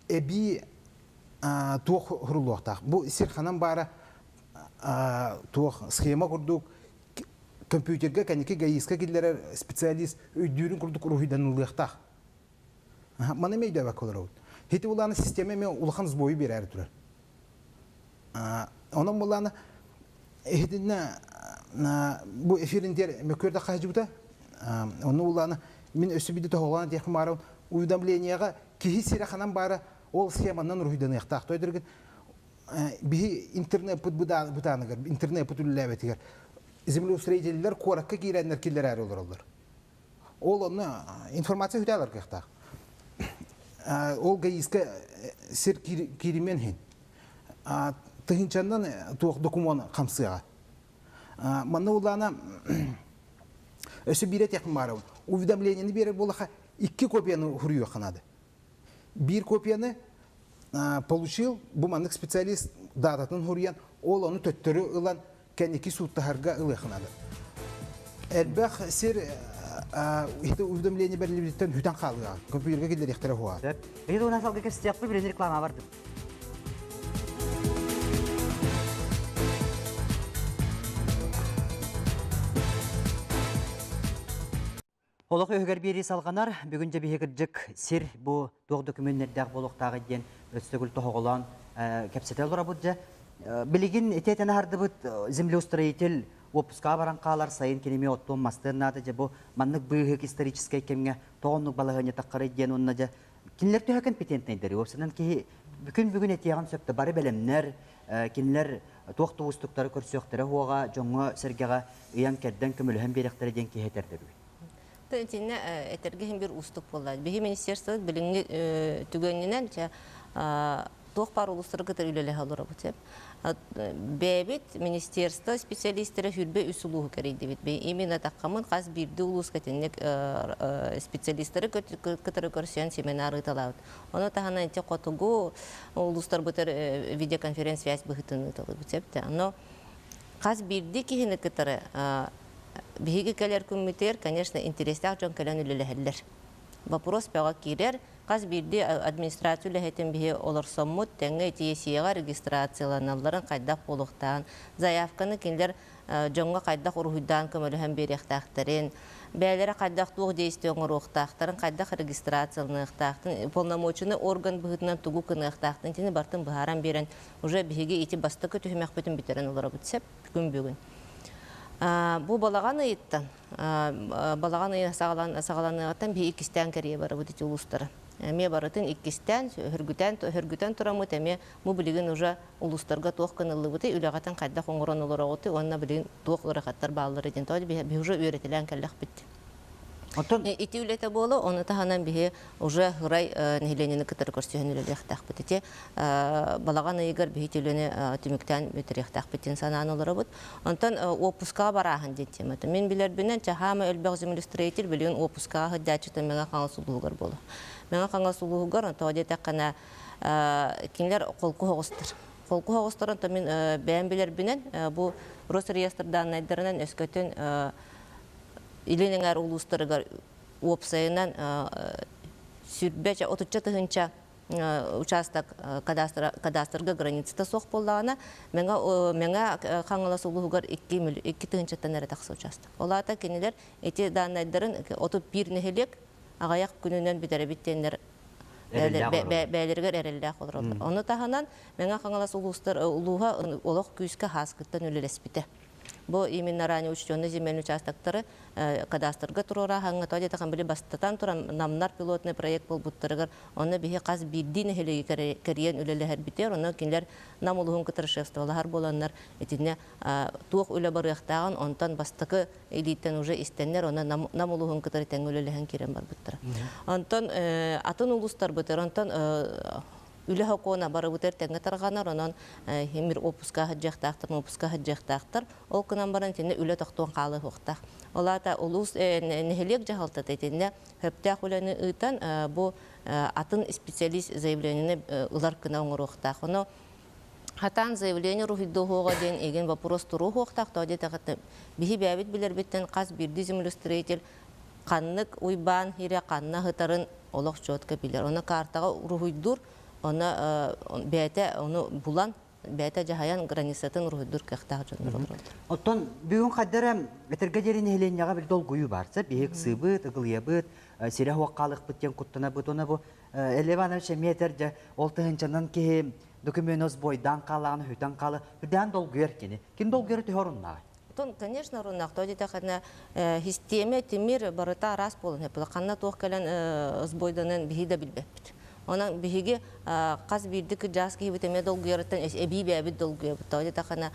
эби Туох хурулуохтаах. Бу сир ханан баара туох схема курдук компьютерга кэнники ГАИСка киллэрэр специалист өйдүүрүн курдук уруһуйданыллыахтаах. Маны эмиэ өйдөөбөккө олоробут. Хити булааны система эмиэ улахан сбойу биэрээри турар. Онон булааны иһитиннэ бу эфирин тиэр мөккүөрдэ хаһдьыбыта. Онну булааны мин өссө биде тоһоҕолоон диэхпин баарым уведомлениеға киһи сирэ ханан баара ол схеманан уруһуйданыахтаах. Тойдыргын биһи интернет бытааныгар, интернет үлэлээбэтигэр землеустроителлер куоракка киирэннэр киллэрээри олороллор. Ол онно информация хүтэ алар кыахтаах. Ол ГАИСка сир кииримен хин. Тыһынчандан туох документ хамсыаҕа. Манна улаана өссө биирэ техин баарабын. Уведомлениени берер буолаха икки копияны хуруйуохха Биир копияны получил бу маннык специалист дататын хуруйан, ол ону төттөрү ылан кэнники сууттаһарга ылыахынады. Элбэх сир ити уведомление берилибититтен хүтэн хаалыа. Компьютерга киллэриэхтэрэ хуа. Биһиги туһунан салгыы кэпсэтиэхпит, билигин реклама бардым. Олох өһүгэр биэрии салҕанар. Бүгүн дьэ биһи кырдьык сир бу туох докумүөннэрдээх буолуохтааҕый диэн өссө тоһоҕолоон кэпсэтэ олоробут дьэ. Билигин ити этэн аһардыбыт землеустроитель уоппускаҕа баран хаалар, сайын киними оттуон мастыан наада дьэ бу маннык быыһык историческай кэмҥэ тоҕо оннук балаһыанньа таххарый диэн уонна дьэ кинилэр төһө компетентнэйдэрий? Уопсайынан киһи бүгүн бүгүн этиэҕин сөп да бары бэлэмнэр, кинилэр туох да уустуктары көрсүөхтэрэ уоҕа, дьоҥҥо-сэргэҕэ ыйан-кэрдэн көмөлөһөн биэриэхтэрэ диэн киһи этэр да бүгүн. Итиннэ этэргэ иһин бир уустук буолла. Биһи министерствобыт билиҥҥи түгэнинэн туох баар улуустары кытары үлэлэһэ олоробут. Бэйэбит министерство специалистэрэ 23 улууһу кэрийдибит. Именно таххаммын хас биирдии улууска итинник специалистары кытары көрсөн семинар ыыталаабыт. Ону таһынан ити хотугу улуустарбытыр видеоконференц-связь быһыытын ыыталыбыт. Но хас биирдии киһини кытары биһиги кэлэр күммүтүгэр, конечно, интерестээх дьон кэлэн үлэлэһэллэр. Вопрос бөҕө киирэр. Хас биирдии администрация үлэһитин биһи олорсоммут тэҥҥэ ИТСИ-ҕа регистрацияланалларын хайдах буолуохтааҕын, заявканы кинилэр дьоҥҥо хайдах уруһуйдаан көмөлөһөн биэриэхтээхтэрин, бэйэлэрэ хайдах туох действие оҥоруохтаахтарын, хайдах регистрацияланыахтаахтын, полномоченный орган быһыытынан тугу кыныахтаахтын итини бартын быһааран биэрэн, уже биһиги ити бастакы түһүмэхпитин бүтэрэн олоробут сөп күн бүгүн. Бу балаҕан ыйыттан, балаҕан ыйа саҕаланыаҕыттан биһи иккистээн кэрийэ барабыт ити улуустары. Эмиэ барытын иккистээн, хөргүтэн, хөргүтэн тураммыт эмиэ бу билигин уже улуустарга туох кыныллыбыты, үлэҕитин хайдах оҥорон олороҕутуй уонна билигин туох ыарахаттар бааллары диэн тоҕо биһи уже үөрэтилээн кэллэхпит. Оттон Ити үлэтэ буола, ону таһынан биһи уже ырай нэһилиэнньэни кытары көрсүһэн үлэлиэхтээхпит. Ити балаҕан ыйыгар биһи үлэни түмүктээн бүтэриэхтээхпит диэн санаан олоробут. Онтон уоппускаҕа барааһын диэн темата. Мин билэрбинэн чаһаама элбэх землеустроитель билигин уоппускаҕа сылдьааччыта Мэҥэ Хаҥалас улууһугар буолар. Мэҥэ Хаҥалас улууһугар онтоҕо диэтэххинэ кинилэр холку оҕустар. Холку оҕустар онтон мин бэйэм билэрбинэн бу Росреестр дааннайдарынан өскөтүн Илин эҥээр улуустарыгар уопсайынан сүүрбэ отучча тыһыынча участок кадастрга границата суох буоллаҕына, Мэҥэ Хаҥалас улууһугар 2 тыһыынчаттан эрэ тахса участок. Ол аата кинилэр ити дааннайдарын 31 нэһилиэк аҕыйах күнүнэн бүтэрэбит диэннэр бэйэлэригэр эрэллээх олороллор. Ону таһынан Мэҥэ Хаҥалас улуустар улууһа олох күүскэ хааскыттан үлэлэспитэ. Бу именно ранее учтенный земельный участоктары кадастрга туруорааһыҥҥа тоҕо диэтэххэ били бастатан туран намнар пилотный проект буолбуттарыгар онно биһи хас биирдии нэһилиэги кэрийэн үлэлэһэрбитигэр онно кинилэр нам улууһун кытары шефстволаһар буоланнар итиннэ туох үлэ барыахтааҕын онтон бастакы илииттэн уже истэннэр онно нам улууһун кытары тэҥҥэ үлэлэһэн киирэн барбыттара. Онтон атын улуустарбытыгар онтон үлэ сокуона барыбытыгар тэҥҥэ тарҕанар, онон химир уоппуска сылдьыахтаахтар, уоппуска сылдьыахтаахтар. Ол гынан баран итиннэ үлэ тохтуон хаалыахтаах. Ол аата улуус нэһилиэк дьаһалтата итиннэ сөптөөх үлэни ыытан бу атын специалист заявлениены ылар гына оҥоруохтаах. Ону хатаан заявление уруһуйдуоһуоҕа диэн игин вопрос туруоһуохтаах, тоҕо диэтэххэ биһи бэйэбит билэрбиттэн хас биирдии землеустроитель ханнык уйбаан иһирэ ханна сытарын олох четко билэр. Ону картаҕа уруһуйдуур. Оны бэйэтэ ону булан, бэйэтэ дьаһайан границатын уруһуйдуур кыахтаах дьоннор олороллор. Оттон бүгүн хайдара этэргэ диэри нэһилиэнньэҕэ бил долгуйуу барса, биһик сыыбыт, ыгылыйабыт, сирэ хуоххаалыхпыт диэн куттанабыт. Оны бу Элли Иванович эмиэ этэр дьэ, ол тыһынчанан киһи документ сбойдаан хаалаҕына хүтэн хаала, үрдээн долгуйар кини. Ким долгуйар төһө оруннааҕый? Отон, конечно, оруннаах. То диэтэххинэ, систиэмэ, тимир барыта араас буолан сөп. Ханна туох кэлэн сбойданан биһи да билбэппит. Онон биһиги хас биирди кырдьаҕас киһибит эмиэ долгуйарыттан эбии бэйэбит долгуйабыт. Тоҕо диэтэххинэ,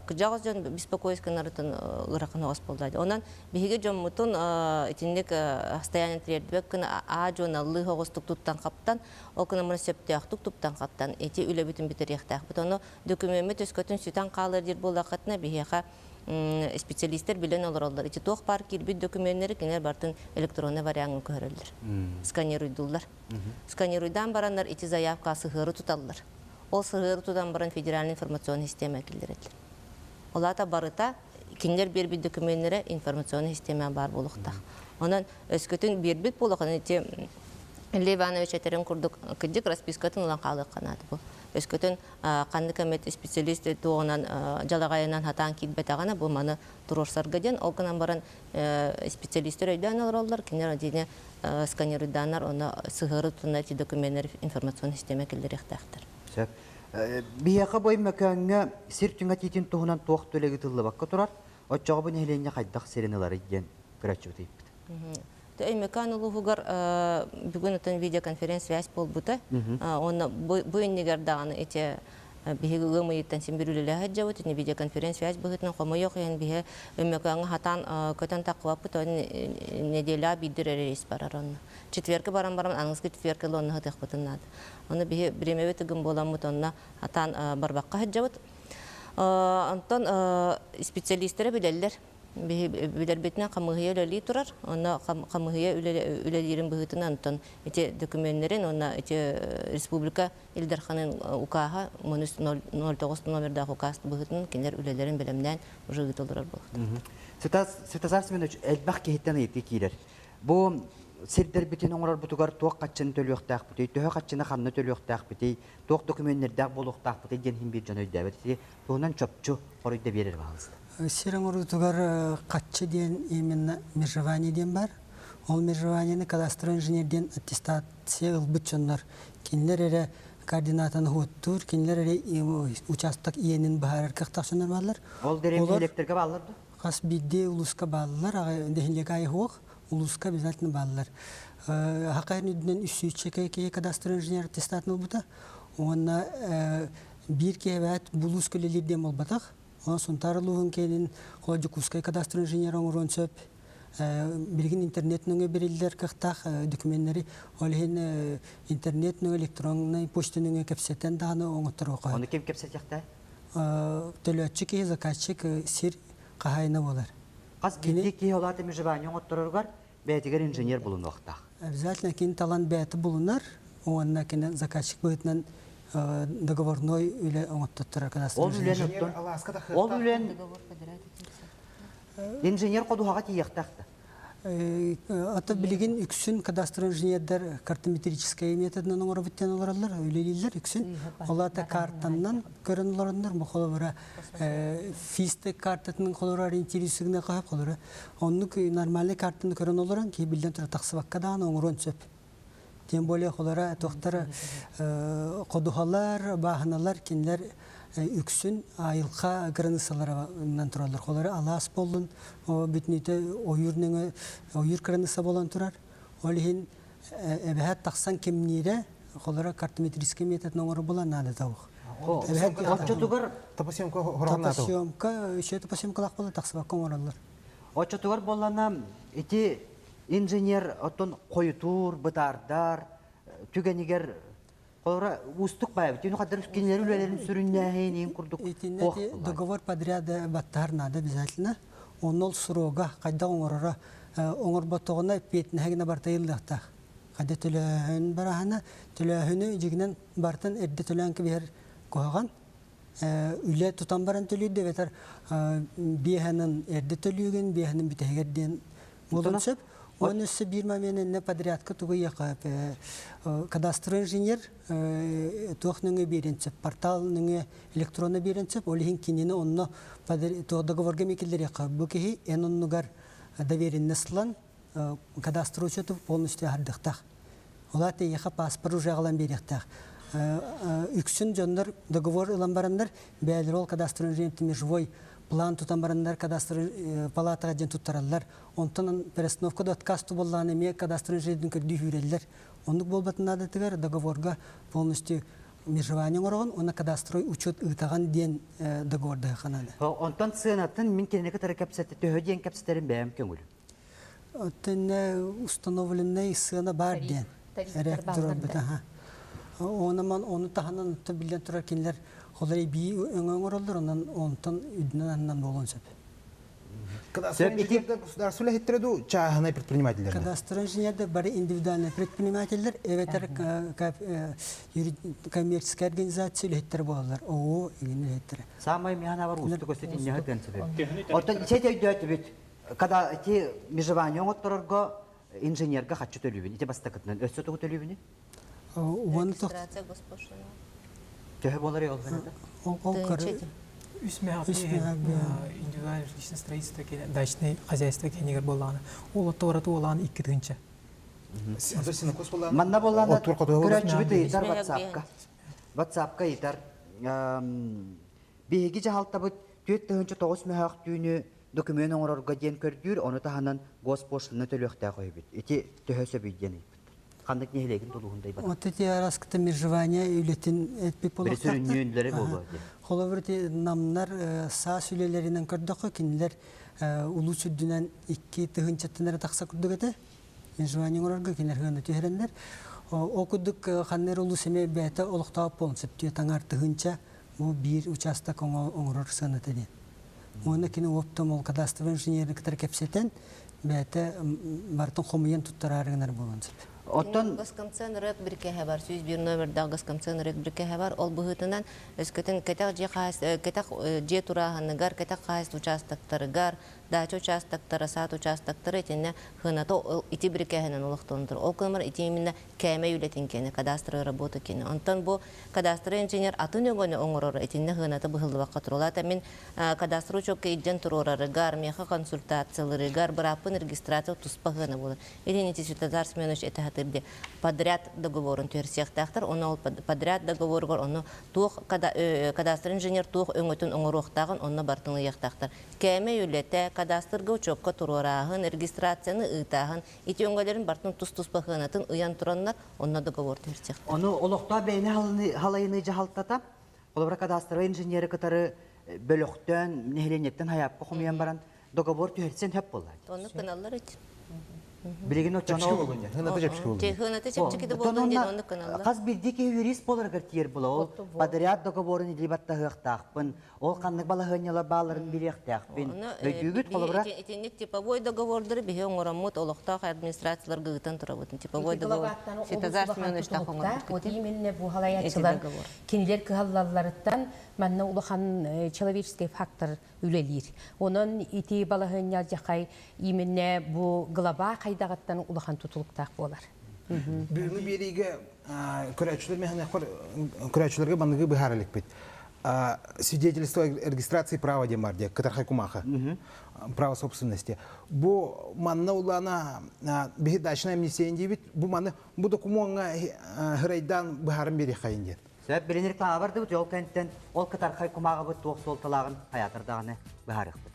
кырдьаҕас дьон беспокоить гынарыттан ыарахан оҕус буолла. Онон биһиги дьоммутун итинник состояние тириэрдибэт гына аа дьон аллыы оҕустук туттан хаптан, ол гынан сөптөөхтүк туттан хаптан ити үлэбитин бүтэриэхтээхпит. Ону докумеммит өскөтүн сүтэн хаалар диир буоллаххытына, биһиэхэ специалистер билэн олороллор. Ити туох баар киирбит докуменнары кинилэр бартын электронный вариаҥҥа көһөрөллөр. Сканируйдуллар. Сканируйдаан бараннар ити заявка сыһыары туталлар. Ол сыһыары тутан баран федеральный информационный система киллэрэллэр. Олата барыта кинилэр биэрбит докуменнere информационный система бар буолуохтаах. Онон өскөтүн биэрбит буолуоххана ити Илья Иванович этерин курдук кырдьык распискатын ылан хаалыахха наада бу. Өскөтүн ханнык эмит специалист туоҕунан дьалаҕайынан хатаан киирбэтэҕинэ бу маны туруорсарга диэн ол гынан баран специалистер өйдөөн олороллор кинилэр дьиҥэ сканируйдааннар онно сыһыары тутунна ити докуменнар информационный система киллэриэхтээхтэр. Сөп. Биһиэхэ бу Өймөкөөҥҥө сир түҥэтиитин туһунан туох төлө ыытыллыбакка турар, оччоҕо бу нэһилиэнньэ хайдах сирин ыларый диэн көрөөччүбүт ыйыппыт. Өймөкөөн улууһугар бүгүн отон видеоконференц-связь буолбута. Онно бу иннигэр даҕаны ити биһиги ыам ыйыттан син бир үлэлэһэ сылдьабыт. Ини видеоконференц-связь быһыытынан хомойуох иһин биһи Өймөкөөҥҥө хатаан көтөн таххыбаппыт. Онон неделя биирдир эрэ рейс барар онно. Четверка баран баран аныгыскы четверка онно сытыахпытын наада. Ону биһи бириэмэбит ыгым буоламмыт онно хатаан барбакка сылдьабыт. Онтон специалистэрэ билэллэр. Билэрбитинэн хамыыһыйа үлэлии турар. Онно хамыыһыйа үлэлиирин быһыытынан онтон ити документтерин уонна ити республика Ил Дарханын укааһа 09 номердаах укаас быһыытынан кинилэр үлэлэрин бэлэмнээн уже ыыта олорор буолуохтаах. Святозар Семенович, элбэх киһиттэн ыйытыы киирэр. Бу сирдэрбитин оҥорорбутугар туох хаччыны төлүөхтээхпитий, төһө хаччыны ханна төлүөхтээхпитий, туох документтердээх буолуохтаахпытый диэн иһин биир дьон өйдөөбөт. Ити туһунан чопчу хоруйда биэрэр баһаалыста. Сир оҥоруутугар хаччы диэн именно межевание диэн бар. Ол межеваниены кадастровый инженер диэн аттестация ылбыт дьоннор. Кинилэр эрэ координатаны хуоттуур, кинилэр эрэ участок иэнин быһаарар кыахтаах дьоннор бааллар. Ол дэриэбинэлэктэргэ бааллар дуо? Хас биирдии улууска бааллар, дэһинлэгэ айыһуох, улууска обязательно бааллар. Хакайын үрдүнэн үс сүүсчэкэ киһи кадастровый инженер аттестатын ылбыта. Уонна биир киһи эбээт булуус көлөлүүр диэн буолбатах. Онон Сунтаар улууһун киэнин холо Дьокуускай кадастр инженер оҥоруон сөп. Билигин интернет нөҥүө бэриллэр кыахтаах докуменнары ол иһин интернет нөҥүө электроннай почта нөҥүө кэпсэтэн даҕаны оҥотторуохха. Ону ким кэпсэтиэхтэй? Төлөөччү киһи заказчик сир хаһаайына буолар. Хас биирдии киһи ол аата межевание оҥоттороругар бэйэтигэр инженер булунуохтаах. Обязательно кини талан бэйэтэ булунар уонна кини заказчик быһыытынан договорной үлэ оҥоттоттор. Ол үлэн оттон ол үлэн инженер ходуһаҕа тиийиэхтээх да. Ата билигин үксүн кадастр инженердэр картометрическай методынан оҥоробут диэн олороллор, үлэлииллэр үксүн. Ол ата картаннан көрөн олороннор, бу холобура фисте картатын холоро ориентируйсугна каһап холоро. Оннук нормальный картаны көрөн олорон киһи биллэн турар тахсыбакка даҕаны оҥоруон сөп. Тем более холора туохтар ходуһалар, бааһыналар кинилэр үксүн айылҕа кыраныыссаларынан тураллар. Холоро алаас буоллун, бүтүннүүтэ ойуур нөҥө ойуур кыраныысса буолан турар. Ол иһин эбэһээт тахсан кимниирэ холоро картометрическай методын оҥорор буолан наада тавых. Оччотугар топосъемка Топосъемка, еще топосъемкалаах буола тахсыбакка оҥороллор. Оччотугар буоллана ити инженер оттон хойутуур, бытаардар түгэнигэр холоро уустук баайбыт. Түнү хаддар кинилэр үлэлэрин сүрүннээһин курдук. Итиннэ договор подряда баттаар надо обязательно. Оннол срога хайда оҥороро оҥорботоҕуна эппиэтинэһигинэ бартайыллыахтаах. Хайда төлөөһүн бараһана төлөөһүнү дьигинэн бартан эрдэ төлөөн кэбиһэр куһаҕан. Үлэ тутан баран төлүүр эбэтэр биэһэнин эрдэ төлүүгүн, биэһэнин бүтэһигэр диэн буолуон сөп. Оны өссө биир момент подрядка тугу яха кадастр инженер туох нөҥө биэрэн сөп, портал нөҥө электронно биэрэн сөп, ол иһин кинини онно договорга мекиллериэххэ бу киһи эн оннугар доверенность ылан кадастр учету полностью аһардыахтаах. Ол аата эйиэхэ паспорт уже аҕалан биэриэхтээх. Үксүн дьоннор договор ылан бараннар, бэйэлэрэ ол кадастр инженер межевой план тутан бараннар кадастр палатаҕа диэн туттараллар. Онтон перестановка да отказ тубуллаан эмиэ кадастр инженерин көрдүү үүрэллэр. Оннук буолбатын наадатыгар договорга полностью межевание оҥороҕун уонна кадастровый учет ыытаҕын диэн договордаһыахха наада. Онтон сыанатын мин кинини кытары кэпсэтэ төһө диэн кэпсэтэрим бэйэм көҥүлүм. Оттон установленный сыана баар диэн. Эрэ Онон ону таһынан биллэн турар кинилэр холорой бии өҥө оҥороллор, онон онтон үрдүнэн аннан буолуон сөп. Кадастр инженердэр государство үлэһиттэрэ дуу, чааһынай предпринимателлэр? Кадастр инженердэр бары индивидуальный предпринимателлэр, эбэтэр коммерческая организация үлэһиттэрэ буолаллар, ООО иҥин үлэһиттэрэ. Самай миһанабар уустук өссө тиннэһэ тыан сөбү. Оттон ичэ өйдөөтүбүт. Когда эти межевание оҥотторорго инженерга хаччы төлүүбүн. Ити бастакытынан өссө тугу төлүүбүнүй? Регистрация госпошлина. Төһө болар ол Ол Үс индивидуальное жилищное строительство дачное хозяйство кенигер боллаана. Ол оттораты олаан 2 тыһыынча. Манна боллаана көрөөччүбүт ыйытар WhatsApp-ка. WhatsApp-ка ыйытар. Биһиги дьаһалтабыт 4 900 мөһөөх түүнү документ оҥорорго диэн көрдүүр, ону таһынан госпошлина төлүөхтээх өйбүт. Ити төһө сөбүй диэн ыйыппыт. Ханнык нэһилиэгин тулуһун дайбат. Вот эти араскыта межевание үлэтин этпит болуохтаахтар. болуо Холобур ити намнар саас үлэлэринэн көрдөххө кинилэр улуу сүрдүнэн 2 тыһыынчаттан эрэ тахса курдук этэ. Межевание оҥорорго кинилэр хыана түһэрэннэр. Ол курдук ханнар улуу эмэ бэйэтэ олохтоох буолун сөптүө таҥар тыһыынча бу биир участок оҥорор сыаната диэн. Уонна кини оптом ол кадастровый инженерин кытары кэпсэтэн бэйэтэ бартын хомуйан туттараарыгынар буолуон сөп. Оттон Госкомцен РЭК биркэһэ бар, 101 номердаах Госкомцен РЭК биркэһэ бар. Ол быһыытынан өскөтүн кэтэх дьиэ хаас кэтэх дьиэ турааһыныгар, кэтэх хаһайыстыба участоктарыгар, дача участоктара, саад участоктара итиннэ хыната ити биркэһинэн олохтонтор. Ол кымар ити именно кээмэй үлэтин кene, кадастровая работа кene. Онтон бу кадастровый инженер атын өҥөнү оҥорор итиннэ хыната быһыллыбакка турулата мин кадастр учетка идден турорарыгар, меха консультацияларыгар, быраппын регистрация туспа хына болар. Илин Светозар Семенович это хатырде подряд договорун түһэрсиэхтээхтэр, оны ол подряд договоругар оны туох кадастр инженер туох өҥөтүн оҥоруохтааҕын онно бартын ыйыахтаахтар. Кээмэй үлэтэ, кадастрга учетка туруорааһын, регистрацияны ыытааһын, ити өҥөлөрүн бартын тус-туспа хыанатын ыйан тураннар, онно договор түһэрсиэхтэр. Ону олохтоо бэйэни халайыны жаһалтата, холобура кадастровый инженери кытары бөлөхтөн, нэһилиэнньэттэн хаяпка хомуйан баран договор түһэрсен хөп болла. Онну кыналлар ит. Билигин очоно Хыната чэпчэки болду. Хыната чэпчэки да болдун диэн онну кыналлар. Хас бирди киһи юрист боларыгар тиер була. Ол подряд договорун илибаттаһыахтаахпын. Ол ханнык балаһыанньалар бааларын билиэхтээхпин. Өйдүүгүт холобура. Итинник типовой договордары биһи оҥороммут олохтоох администрацияларга ыытан турабыт. Типовой договор. Светозар Семенович так оҥорбут. Вот именно бу халаячылар кинилер кыһаллалларыттан манна улахан человеческий фактор үлэлиир. Онон ити балаһыанньа жахай именно бу глава хайдагаттан улахан тутулуктаах буолар. Бүгүҥҥү биэриигэ көрөөччүлэр механекор көрөөччүлэргэ манныгы быһаар элекпит. Свидетельство регистрации права диэн бар дии, кытархай кумаахы. Право собственности. Бу манна улана биһи дачная амнистия диибит, бу маны бу докумуоҥҥа хырайдаан быһааран биэриэххэйин диэн. Сөп билин реклама бардыбыт, ол кэнтэн ол кытархай кумааҕыбыт туох суолталааҕын хаятырдаҕаны быһаарыахпыт.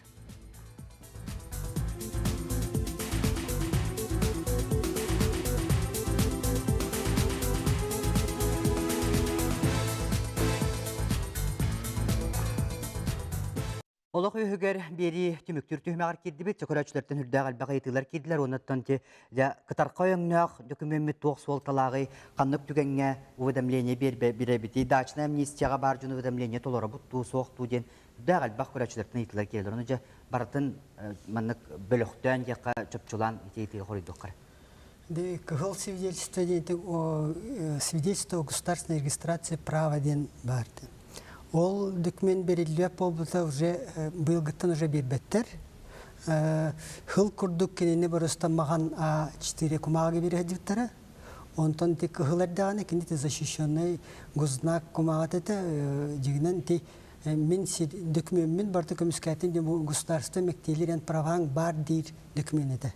Олох үһүгэр биэрии түмүктүүр түһүмэҕэр киирдибит. Көрөөччүлэртэн үрдээх элбэх ыйытыылар киирдилэр. Оннуттан ти дьэ кытархай өҥнөөх дөкүмүөммүт туох суолталааҕый, ханнык түгэҥҥэ уведомление биэрбэбити, дачная амнистияҕа баар дьон уведомление толоробут дуу, суох дуу диэн үрдээх элбэх көрөөччүлэртэн ыйытыылар киирэллэр. Ону дьэ барытын маннык бөлөхтөөн диэххэ чопчулаан ити ыйытыыга хоруйдуоххара. Де кыһыл свидетельство диэн свидетельство о государственной регистрации права диэн бар. Ол документ бериллиэ буолбута уже быйылгыттан уже биэрбэттэр. Хыл курдук кинини барыстаммахан А4 кумааҕы биэрэ Онтон ти кыһыл эрдэҕинэ кини ти защищенный госзнак кумааҕыта этэ дьигинэн ти мин докумеммин барыта көмүскээтин диэн бу государство мэктиэлир эн праваҥ бар диир документ этэ.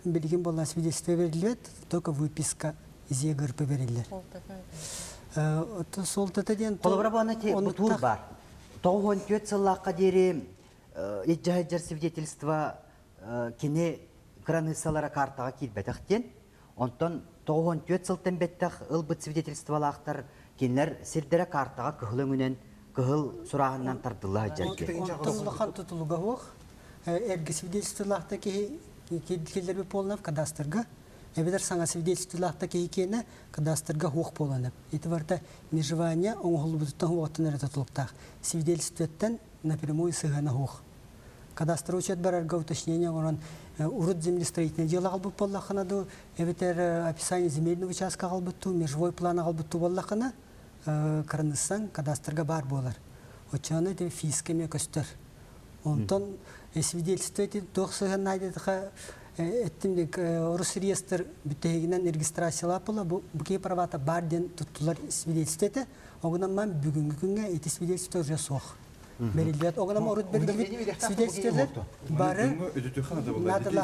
Билигин буолла свидетельство бериллибэт, только выписка из ЕГРП бериллэр. Суолтата диэн Холобура буона ти бутуур бар. 94 сыллаахха диэри ижжаһыджар свидетельство кини кыраныыссалара картаҕа киирбэтэх диэн. Онтон 94 сылтан бэттэх ылбыт свидетельстволаахтар кинилэр сирдэрэ картаҕа кыһыл өҥүнэн кыһыл сурааһынынан тардылла сылдьар диэн. Онтон улахан тутулуга суох. Эргэ свидетельстволаахта киһи киллэрбит буоллар кадастрга эбэтэр саҥа свидетельстволаахта киһи киэнэ кадастрга суох буолан ити барыта межевание оҥоһуллубутуттан уоттан эрэ тутулуктаах. Свидетельствоттан напрямую сыһыана суох. Кадастр учет барарга уточнение оҥорон урут землестроительное дело аҕалбыт буоллаххына дуу, эбэтэр описание земельного участка аҕалбыт дуу, межевой план аҕалбыт дуу буоллаххына, кыраныыссан кадастрга баар буолар. Оччоҕуна ити физика эмиэ көстөр. Онтон свидетельство ити туох сыһыаннаах эттим Росреестр бүтэһигинэн регистрациялаах була бу киһи правата бар диэн туттулар свидетельство этэ. Оҕунан ман бүгүҥҥү күҥҥэ ити свидетельство уже суох. Бериллибэт. Оҕунан урут бериллибит свидетельстволар бары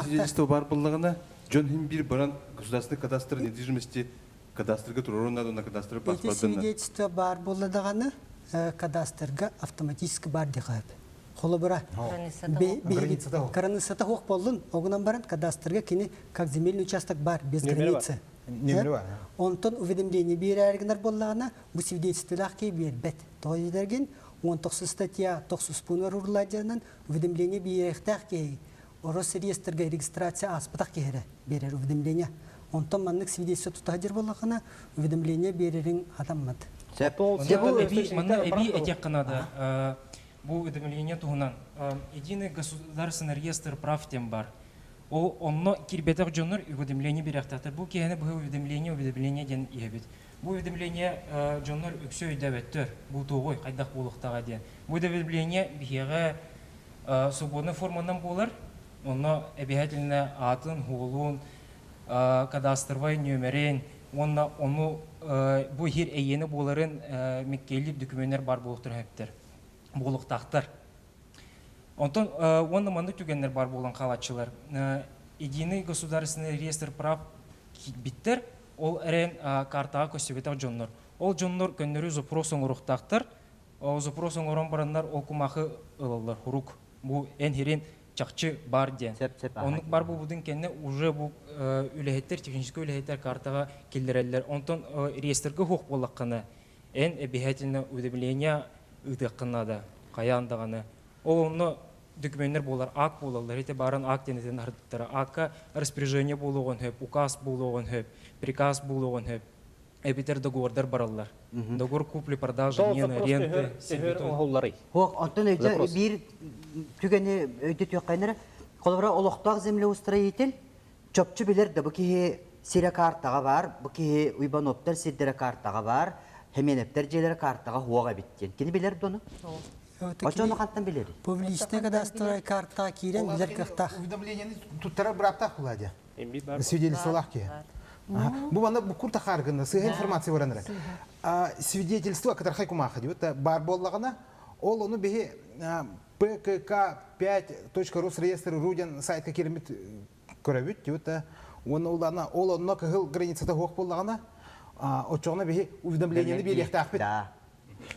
Свидетельство бар буллаҕына, дьон хин бир баран государственный кадастр недвижимости кадастрга турорун надо на кадастр Ити паспорт свидетельство бар буолла даҕаны кадастрга автоматически бар диэхэ. Холобура, кыраныыссата суох буоллун, оҕунан баран кадастрга кини как земельный участок бар, без границы. Онтон уведомление биэрээригинэр буоллаҕына, бу свидетельстволаах киһи биэрбэт. Тоҕо диэтэргин, 19 статья 9 пунктар уруладьанан уведомление биэриэхтээх киһи Росреестрга регистрация ааспатах киһи биэрэр уведомление. Онтон маннык свидетельство тута дьер буоллахына, уведомление биэрэриҥ хатаммат. Манна эбии этиэххэ наада. Бу уведомление туһунан единый государственный реестр прав диэн бар. Ол онно киирбэтэх дьоннор уведомление биэриэхтээхтэр. Бу киһини быһа уведомление уведомление диэн иһэбит. Бу уведомление дьоннор үксэ өйдөөбөттөр. Бу туоҕуй, хайдах буолуохтааҕа диэн. Бу уведомление биһиэхэ свободный форманан буолар. Онно обязательно аатын, хуолун, кадастровай нүөмэрин уонна ону бу иһир эйиэнэ буоларын меккелиир документар бар буолуохтар буолуохтаахтар. Онтон уонна маннык түгэннэр бар буолан хаалааччылар. Единый государственный реестр прав киирбиттэр, ол эрэн картаҕа көстүбэтэх дьоннор. Ол дьоннор көннөрү запрос оҥоруохтаахтар. Запрос оҥорон бараннар ол кумаахы ылаллар хурук. Бу эн хирин чахчы бар диэн. Оннук бар буолбутун кэннэ уже бу үлэһиттэр, техническэй үлэһиттэр картаҕа киллэрэллэр. Онтон реестргэ суох буоллаххына, эн обязательно уведомление ыытыаххын наада, хайаан даҕаны. Ол онно документтар буолар, акт буолаллар. Ити баран акт диэн ардыттара. Акка распоряжение буолуоҕун сөп, указ буолуоҕун сөп, приказ буолуоҕун сөп. Эбитэр договордар бараллар. Договор купли-продажи, мены, ренты, оһолларый. Хуох, онтон өйдө биир түгэни өйдөтүөххэ Холобура олохтоох землеустроитель чопчу билэр да бу киһи сирэ картаҕа бар, бу киһи Уйбаноптар сирдэрэ картаҕа бар, Хеменептер дьиэлэрэ картаҕа хуоҕа эбит диэн. Кини билэр дону? Очону хантан билери? Публичный кадастровая карта киирэн билэр кыахтаах. Уведомлениени туттара бырааптаах буладя. Свидетельстволаах киһи. Бу манна бу курта харгынна сыһа информация баранара. Свидетельство кытархай кумааха диэбит бар буоллаҕына, ол ону биһи ПКК 5.росреестр ру диэн сайтка киирмит көрөбүт диэбит уонна улаана ол онно кыһыл границата хуох буоллаҕына, оччоҕуна биһи уведомлениени биэриэхтээхпит.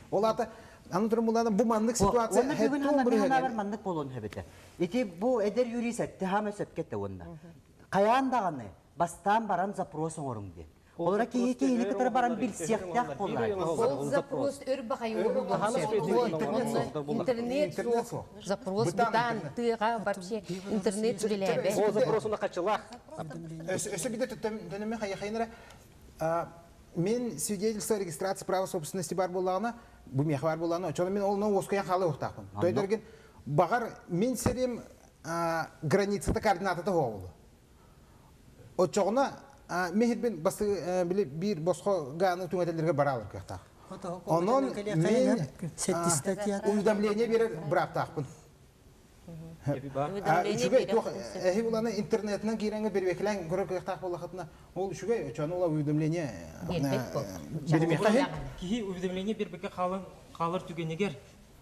Ол аата аны туран булаана бу маннык ситуация Уонна бүгүн ханна маннык буолуон сөбүтэ. Ити бу эдэр юрист этти хаама сөпкө уонна. Хайаан даҕаны бастаан баран запрос оҥоруҥ диэн. Олора киһи киһини кытары баран билсиэхтээх буоллар. Ол запрос өр баҕайы Интернет суох. Запрос бытаан тыаға вообще интернет билээбэ. Ол запрос уна качылах. Өсө биде төтөнөмө хайахайнара мен свидетельство регистрации права собственности бар буоллаҕына, бу миэхэ бар буоллаҕына, очону мен ол оскуйан хаалы уохтаахпын. Тойдоргин багар мин сирим границата координатата хуоҕулу. Очоҕуна мехирбин басы били биир босхо гааны түҥэтэллэргэ бараалар кыахтаах. Онон мен уведомление берер бырааптаахпын. Үчүгэй туох эһи буланы интернетинэн киирэнгэ бербекилэн көрөр кыахтаах буоллахытына ол үчүгэй очону ула уведомление биримиэхэ. Киһи уведомление бербекке хаалан хаалар түгэнигэр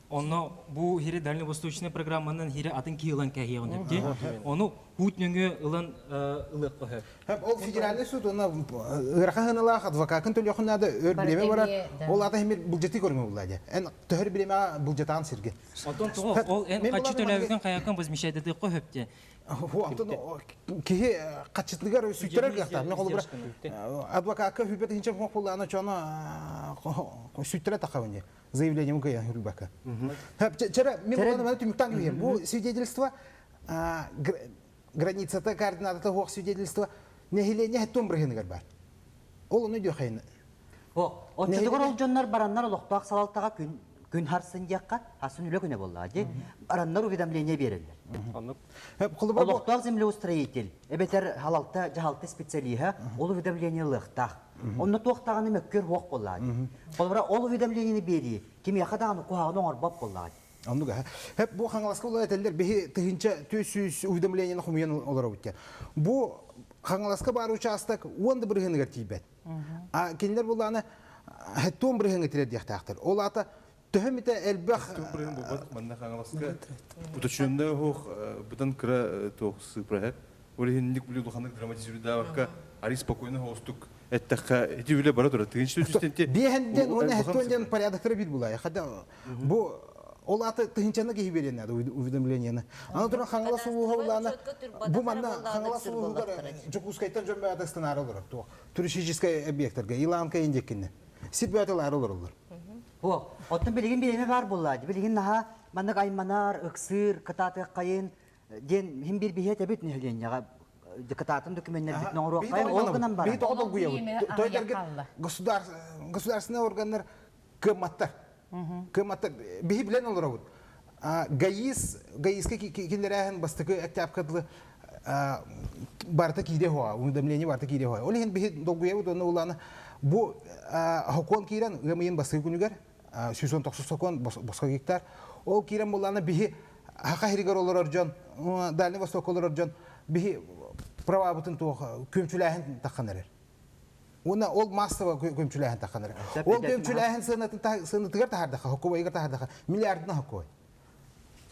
онно бу хири дальневосточная программанан хири атын киһи ылан кэһиэҕин өптү. Ону путь нөҥүө ылан ылыахха сөп. Ол федеральный суд уонна ыарахан хыналаах адвокатын төлүөхүн наада өр бириэмэ барар. Ол ата химир былдьатыы көрүҥэ булла дии. Эн төһөр бириэмэҕэ былдьатаан сирге. Онтон тоҕо ол эн хаччы төлөөбүккүн хайаккын возмещайдатыахха сөп дии. Онтон киһи хаччытыгар сүттэрэр кыахтаах. Мен холобура адвокакка хүппэт хинчэ буоллаана чоно сүттэрэ тахабын заявлением кыйан хүрбакка. Чера мен буланы түмүктан күйем. Бу свидетельство границата координатата хуох свидетельство нэһилиэнньэ хэттон бырыһыныгар бар. Ол ону дьохайын. Оччотугар ол дьоннор бараннар олохтоох салалтаҕа күн күн харсын диэххэ, хасын үлэ күнэ буоллаҕа дии. Бараннар уведомление биэрэллэр. Олохтоох землеустроитель, эбэтэр халалта дьаһалта специалиһа ол уведомление ылыахтаах. Онно туох даҕаны мөккүөр суох буоллаҕа дии. Холобура, ол уведомлениени биэрии кимиэхэ даҕаны куһаҕаны оҥорбот буоллаҕа дии. Оннук аха. Хеп бу Хаҥаласка була этэллэр биһи 1400 уведомлениени хомуйан олоробут диэн. Бу Хаҥаласка баар учаастак 10 да бырыһыаныгар тиийбэт. А кинилэр буллааны хеттуон бырыһыаҥа тирэр диэхтээхтэр. Ол аата төһө митэ элбэх бырыһын буолбат манна Хаҥаласка уточненная оһох быдан кыра туох сыыпра Ол иһинник били улаханнык драматизируйдаабакка ари спокойно хоостук эттэххэ ити үлэ бара турар. Тыгынчы түстэнти Биэһэнден уонна хеттуон диэн порядоктара бир булай. Хада бу ол аты тыһынчаны киһи берен надо уведомлениены. Аны туран Хаҥалас улууһа буллаана бу манна Хаҥалас улууһугар Дьокуускайтан дьон бэйэтэ ыстанаары олорор. Туох туристическай объекттарга Иланка индеккинне. Сир бэйэтэ ылаары олороллор. О, оттон билигин бириэмэ баар буолла. Билигин наһаа маннык айманар, ыксыыр, кытаатыаххайын диэн хим бир биһиэт эбит нэһилиэнньэҕэ кытаатын документнэрбитин оҥоруоххайын ол гынан баран. Биһи тоҕо долгуйабыт. Тойдерге государственный органнар кыамматтар. Кыамматтар. Биһи билэн олоробут. ГАИС, ГАИСка киллэрээһин бастакы октябрька дылы барыта киире хоа, уведомление барыта киире хоа. Ол иһин биһи долгуйабыт уонна улаана бу хокуон киирэн ыам ыйын бастакы күнүгэр 119 сокуон босхо гектар. Ол киирэн буллаана биһи Хаха сиригэр олорор дьон, Дальний Востокка олорор дьон биһи правабытын туох күөмчүлээһин таххан эрэр. Уонна ол массово күөмчүлээһин таххан эрэр. Ол күөмчүлээһин сыанатын сыанатыгар таһаардаха, хоккубайыгар таһаардаха, миллиардына хоккубай.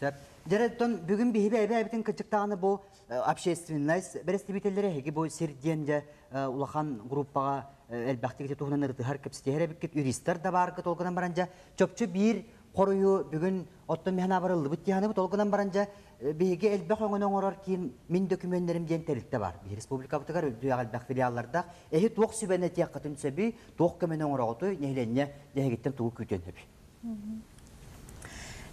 Сөп. Дьэ, бүгүн биһи бэйэбитин кырдьыктаҕына бу общественность бэрэстэбиитэллэрэ эһиги бу сир диэн дьэ улахан группаҕа элбэхтик ити туһунан ырытыһар кэпсэтиһэр эбиккит юристар да бааргыт ол гынан баран дьэ чопчу биир хоруйу бүгүн оттон миһэн абарыллыбыт диһаныбыт ол гынан баран дьэ биһиги элбэх өҥөнү оҥорор киин мин дөкүмүөннэрим диэн тэрилтэ бар биһи республикабытыгар үрдүөх элбэх филиаллардаах эһи туох сүбэни этиэххитин сөбүй туох көмөнү оҥороҕутуй нэһилиэнньэ дьэһигиттэн тугу күүтүөн сөбүй?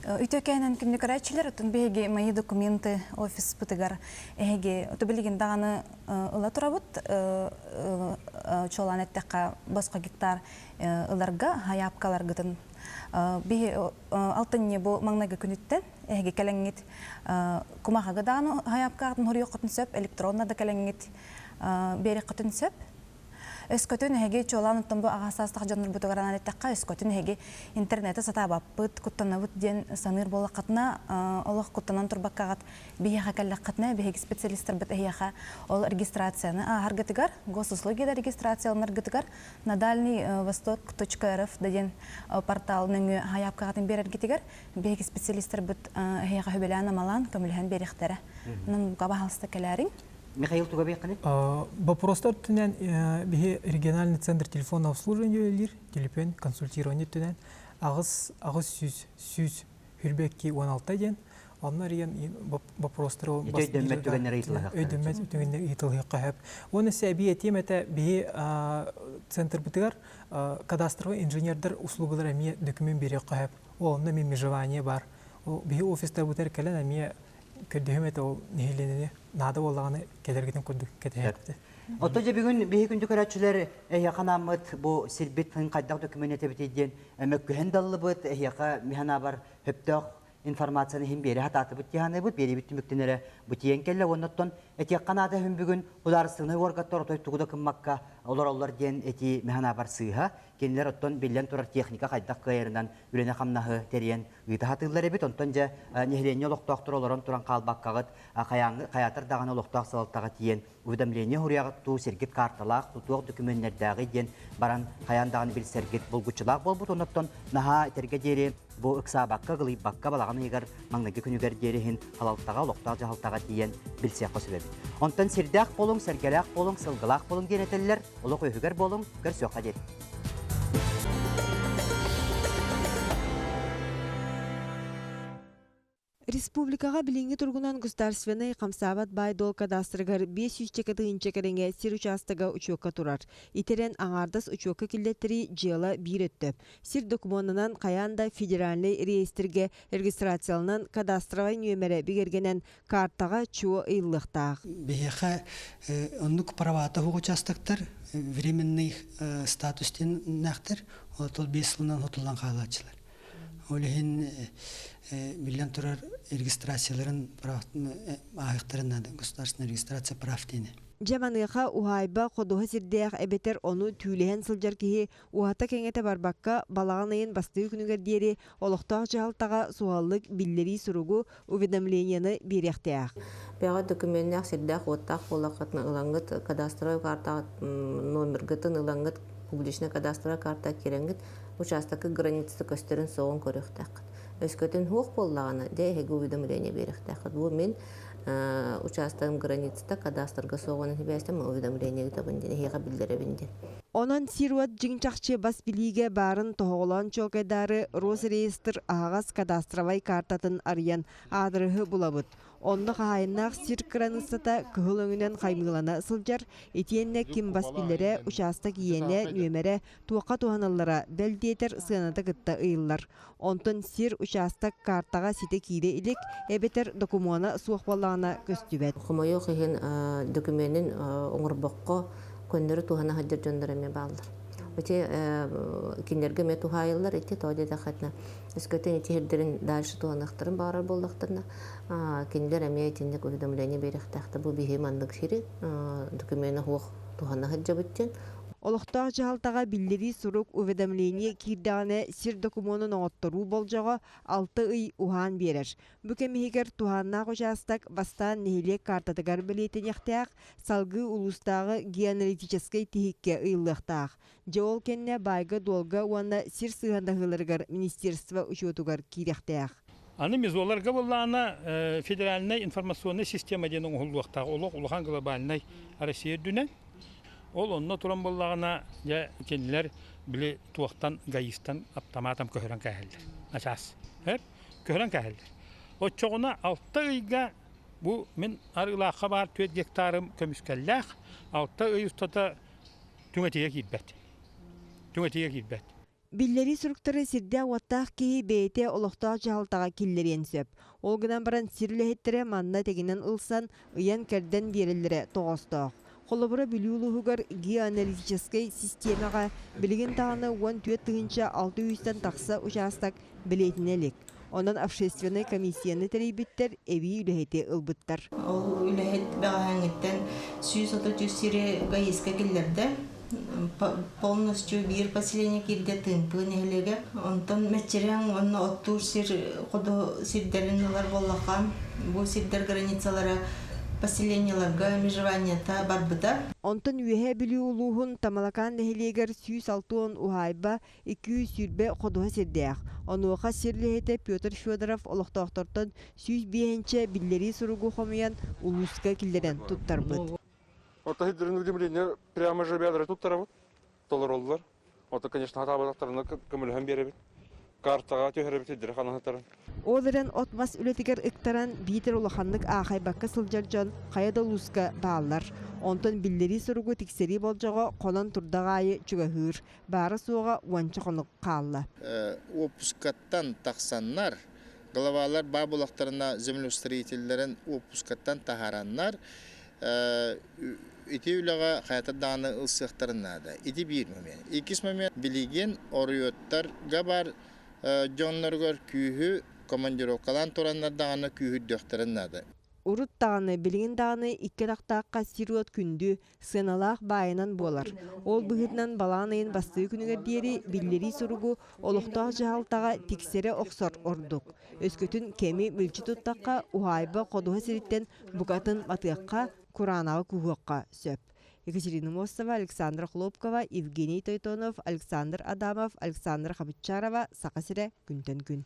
Үтөкээнэн күннү көрөөччүлэр, отун биһиги мои документы офиспытыгар эһиги оту билигин даҕаны ыла турабыт. Чуолаан эттэххэ, босхо гектар ыларга хайаапкаларгытын биһи алтынньы бу маҥнайгы күнүттэн эһиги кэлэҥҥит кумахага даҕаны хайаапкаҕытын хоруйуоххутун сөп, электронно да кэлэҥҥит биэриэххитин сөп. Өскөтүн эһиги чуолаан оттон бу аҕа саастаах дьоннорбутугар анаан эттэххэ, өскөтүн эһиги интернети сатаабаппыт, куттанабыт диэн саныыр буоллаххытына, олох куттанан турбаккаҕыт биһиэхэ кэллэххитинэ, биһиги специалистарбыт эһиэхэ ол регистрацияны ааһаргытыгар, госуслугида регистрацияланаргытыгар на дальний восток.рф диэн портал нөҥүө хайаапкаҕытын биэрэргитигэр биһиги специалистарбыт эһиэхэ сүбэлээн-амалаан, көмөлөһөн биэриэхтэрэ. Онон бука баһаалыста кэлээриҥ. Михаил Тугабекканы? Вопростар түнэн биһи региональный центр телефонного обслуживания үлэлиир, телефон консультирование түнэн 800 100 22 16 диэн онно эрийэн вопростары өйдөммөт түгэннэр ыйытылыһыахтара. Өйдөммөт түгэннэр ыйытылыһыахха сөп. Уонна эбии этиэм этэ биһи центрбытыгар кадастровый инженердэр услугалар эмиэ документ биэриэххэ сөп. Ол онно эмиэ межевание бар. Биһи офистарбытыгар кэлэн эмиэ көрдөһүм этэ ол нэһилиэнньэни наада буоллаҕына кэлэргитин курдук кэтэһэбит. Оттон дьэ бүгүн биһи күндү көрөөччүлэр эһиэхэ анааммыт бу сирбит хайдах документ этэбитий диэн мөккүһэн даллыбыт, эһиэхэ миһанаабар сөптөөх информацияны иһин биэрэ сатаатыбыт диһаныыбыт, биэриибит түмүктэнэрэ бу тиийэн кэллэ. Уонна оттон этиэххэ наада үһүн бүгүн судаарыстыбаннай уоргаттар отой тугу да кыммакка олороллор диэн этии мин сыыһа. Кинилэр оттон биллэн турар техника хайдах кыайарынан үлэни-хамнаһы тэрийэн ыыта сатыыллар эбит. Онтон дьэ нэһилиэнньэ олохтоохтор олорон туран хаалбаккаҕыт, хайаатар даҕаны олохтоох салалтаҕа тиийэн уведомление суруйаҕыт дуу, сиргит карталаах, тутуох дөкүмүөннэрдээҕий диэн баран хайаан даҕаны билсэргит булгуччулаах буолбут. Оннуттан наһаа этэргэ диэри бу ыксаабакка, ылыйбакка балаҕан ыйыгар маҥнайгы күнүгэр диэри иһин халалтаҕа, олохтоох дьаһалтаҕа тиийэн билсиэххэ сөп эбит. Онтон сирдээх буолуҥ, сэргэлээх буолуҥ, сылгылаах буолуҥ диэн этэллэр, олох үөһүгэр буолуҥ, көрсүөххэ диэри. Республикаҕа билиҥҥи туругунан государственнай хамсаабат баай-дуол кадастрыгар 500 тыһыынча кэриҥэ сир учаастага учуокка турар. Итирэн аҥаардас учуокка киллэттэрии дьыала биир өттө. Сир докумуонунан хайаан да федеральнай реестргэ регистрацияланан кадастровай нүөмэрэ бигэргэнэн картаҕа чуо ыйыллыахтаах. Биһиэхэ оннук правата суох участоктар временный статус диэннээхтэр, ол 5 сылынан сотуллан хаалааччылар. Ол иһин биллэн турар регистрацияларын ааһыахтарын наада, государственная регистрация прав диэни. Дьэ маныаха уһаайба ходуһа сирдээх эбэтэр ону түүлэһэн сылдьар киһи уһата-кэҥэтэ барбакка балаҕан ыйын бастакы күнүгэр диэри олохтоох дьаһалтаҕа суһаллык биллэрии суругу, уведомленияны биэриэхтээх. Бэҕэ докумуоннаах сирдээх-уоттаах буоллаххытына ылаҥҥыт кадастровай картаҕыт номергытын ылаҥҥыт публичный кадастровай карта киирэҥҥит учаастакка границата көстөрүн суоҕун көрүөхтээххит. Өскөтүн суох буоллаҕына, дьэ эһиги уведомление биэриэхтээххит. Бу мин учаастагым границата кадастрга суоҕунан сибээстэм уведомление ыытабын диэн эһиэхэ биллэрэбин диэн. Онон сир-уот дьиҥ-чахчы бас билиигэ баарын тоһоҕолоон чуолкайдаары Росреестр аһаҕас кадастровай картатын арыйан аадырыһы булабыт. Онно хаһаайыннаах сир кыраныыссата кыһыл өҥүнэн хаймыылана сылдьар, итиэннэ ким бас билэрэ, учаастак иэнэ, нүөмэрэ, туохха туһаналлара, бэл диэтэр, сыаната кытта ыйыллар. Онтон сир учаастак картаҕа ситэ киирэ илик, эбэтэр докумуона суох буоллаҕына көстүбэт. Хомойуох иһин, докумуонун оҥорбокко көннөрү туһана сылдьар дьоннор эмиэ бааллар. Ити кинилэргэ эмиэ туһаайыллар, ити тоҕо диэтэххитинэ, өскөтүн ити сирдэрин дальше туһаныахтарын баҕарар буоллахтарына, кинилэр эмиэ итинник уведомление биэриэхтээхтэр. Бу биһи маннык сири докумена суох туһана сылдьабыт диэн. Олохтоох дьаһалтаҕа биллэрии сурук уведомление киирдэҕинэ сир докумуонун оҥотторуу болдьоҕо 6 ый уһаан биэрэр. Бу кэм иһигэр туһааннаах учаастак бастаан нэһилиэк каартатыгар бэлиэтэниэхтээх, салгыы улуустааҕы геоаналитическай тиһиккэ ыйыллыахтаах. Дьэ ол кэннэ баайга-дуолга уонна сир сыһыаннаһыыларыгар министерство учуотугар киириэхтээх. Аны мезоларга буоллаҕына федеральнай информационнай система диэн оҥоһуллуохтаах олох улахан глобальнай Россия үрдүнэн. Ол онно туран буоллаҕына, дьэ кинилэр били туохтан гаистан аптамаатам көһөрөн кээһэллэр. Начаас. Көһөрөн кээһэллэр. Оччоҕуна 6 ыйга бу мин Арыылаахха баар 4 гектарым көмүскэллээх, 6 ый устата түҥэтигэ киирбэт. Түҥэтигэ киирбэт. Биллэрии суруктары сирдээх-уоттаах киһи бэйэтэ олохтоох дьаһалтаҕа киллэриэн сөп. Ол гынан баран сир үлэһиттэрэ манна тэгинэн ылсан, ыйан-кэрдэн биэрэллэрэ тоҕоостоох. Холобура, Бүлүү улууһугар геоаналитическай систиэмэҕэ билигин даҕаны 14 600-тэн тахса учаастак бэлиэтинэ илик. Онон общественнай комиссияны тэрийбиттэр, эбии үлэһити ылбыттар. Ол үлэһит бэҕэһээҥҥиттэн 133 сири ГАИСка киллэрдэ. Полностью биир поселение киирдэ Тыымпы нэһилиэгэ. Онтон мэччирэҥ уонна оттуур сир ходуһа сирдэрин ылар буоллахха, бу сирдэр границалара поселениеларга межеваниета барбыта. Онтон Үөһээ Бүлүү улууһун Тамалакаан нэһилиэгэр 160 уһаайба, 220 ходуһа сирдээх. Онуоха сир үлэһитэ Петр Федоров олохтоохтортон 105 биллэрии суругу хомуйан улууска киллэрэн туттарбыт. Орто сирдэрин удивление прямо же бэйэлэрэ туттарабыт, толороллор. Ото, конечно, хатаабатахтарына көмөлөһөн биэрэбит. Картаҕа түһэрэбит сирдэри ханаһытарын. Ол эрэн от-мас үлэтигэр ыктаран биитэр улаханнык аахайбакка сылдьар дьон хайа да улууска бааллар. Онтон биллэрии суругу тиксэрии болдьоҕо хонон турдах аайы чугаһыыр. Баара-суоҕа уонча хонук хаалла. Уоппускаттан тахсаннар, главалар баа булахтарына землеустроителлэрин уоппускаттан таһаараннар, ити үлэҕэ хайата даҕаны ылсыахтарын наада. Ити биир момент. Иккис момент билигин оройуоттарга бар дьонноругар күүһү командировкалаан тураннар даҕаны күүһүрдүөхтэрин наада. Урут даҕаны, билигин даҕаны икки атахтаахха сир-уот күндү, сыаналаах баайынан буолар. Ол быһыытынан балаҕан ыйын бастакы күнүгэр диэри биллэрии суругу олохтоох дьаһалтаҕа тиксэрэ охсор ордук. Өскөтүн кэми мүлчү туттахха, уһаайба ходуһа сириттэн букатын матыахха, кураанаҕы куһуохха сөп. Екатерина Мостова, Александра Хлопкова, Евгений Тойтонов, Александр Адамов, Александра Хабычарова, Саха сирэ күнтэн күн.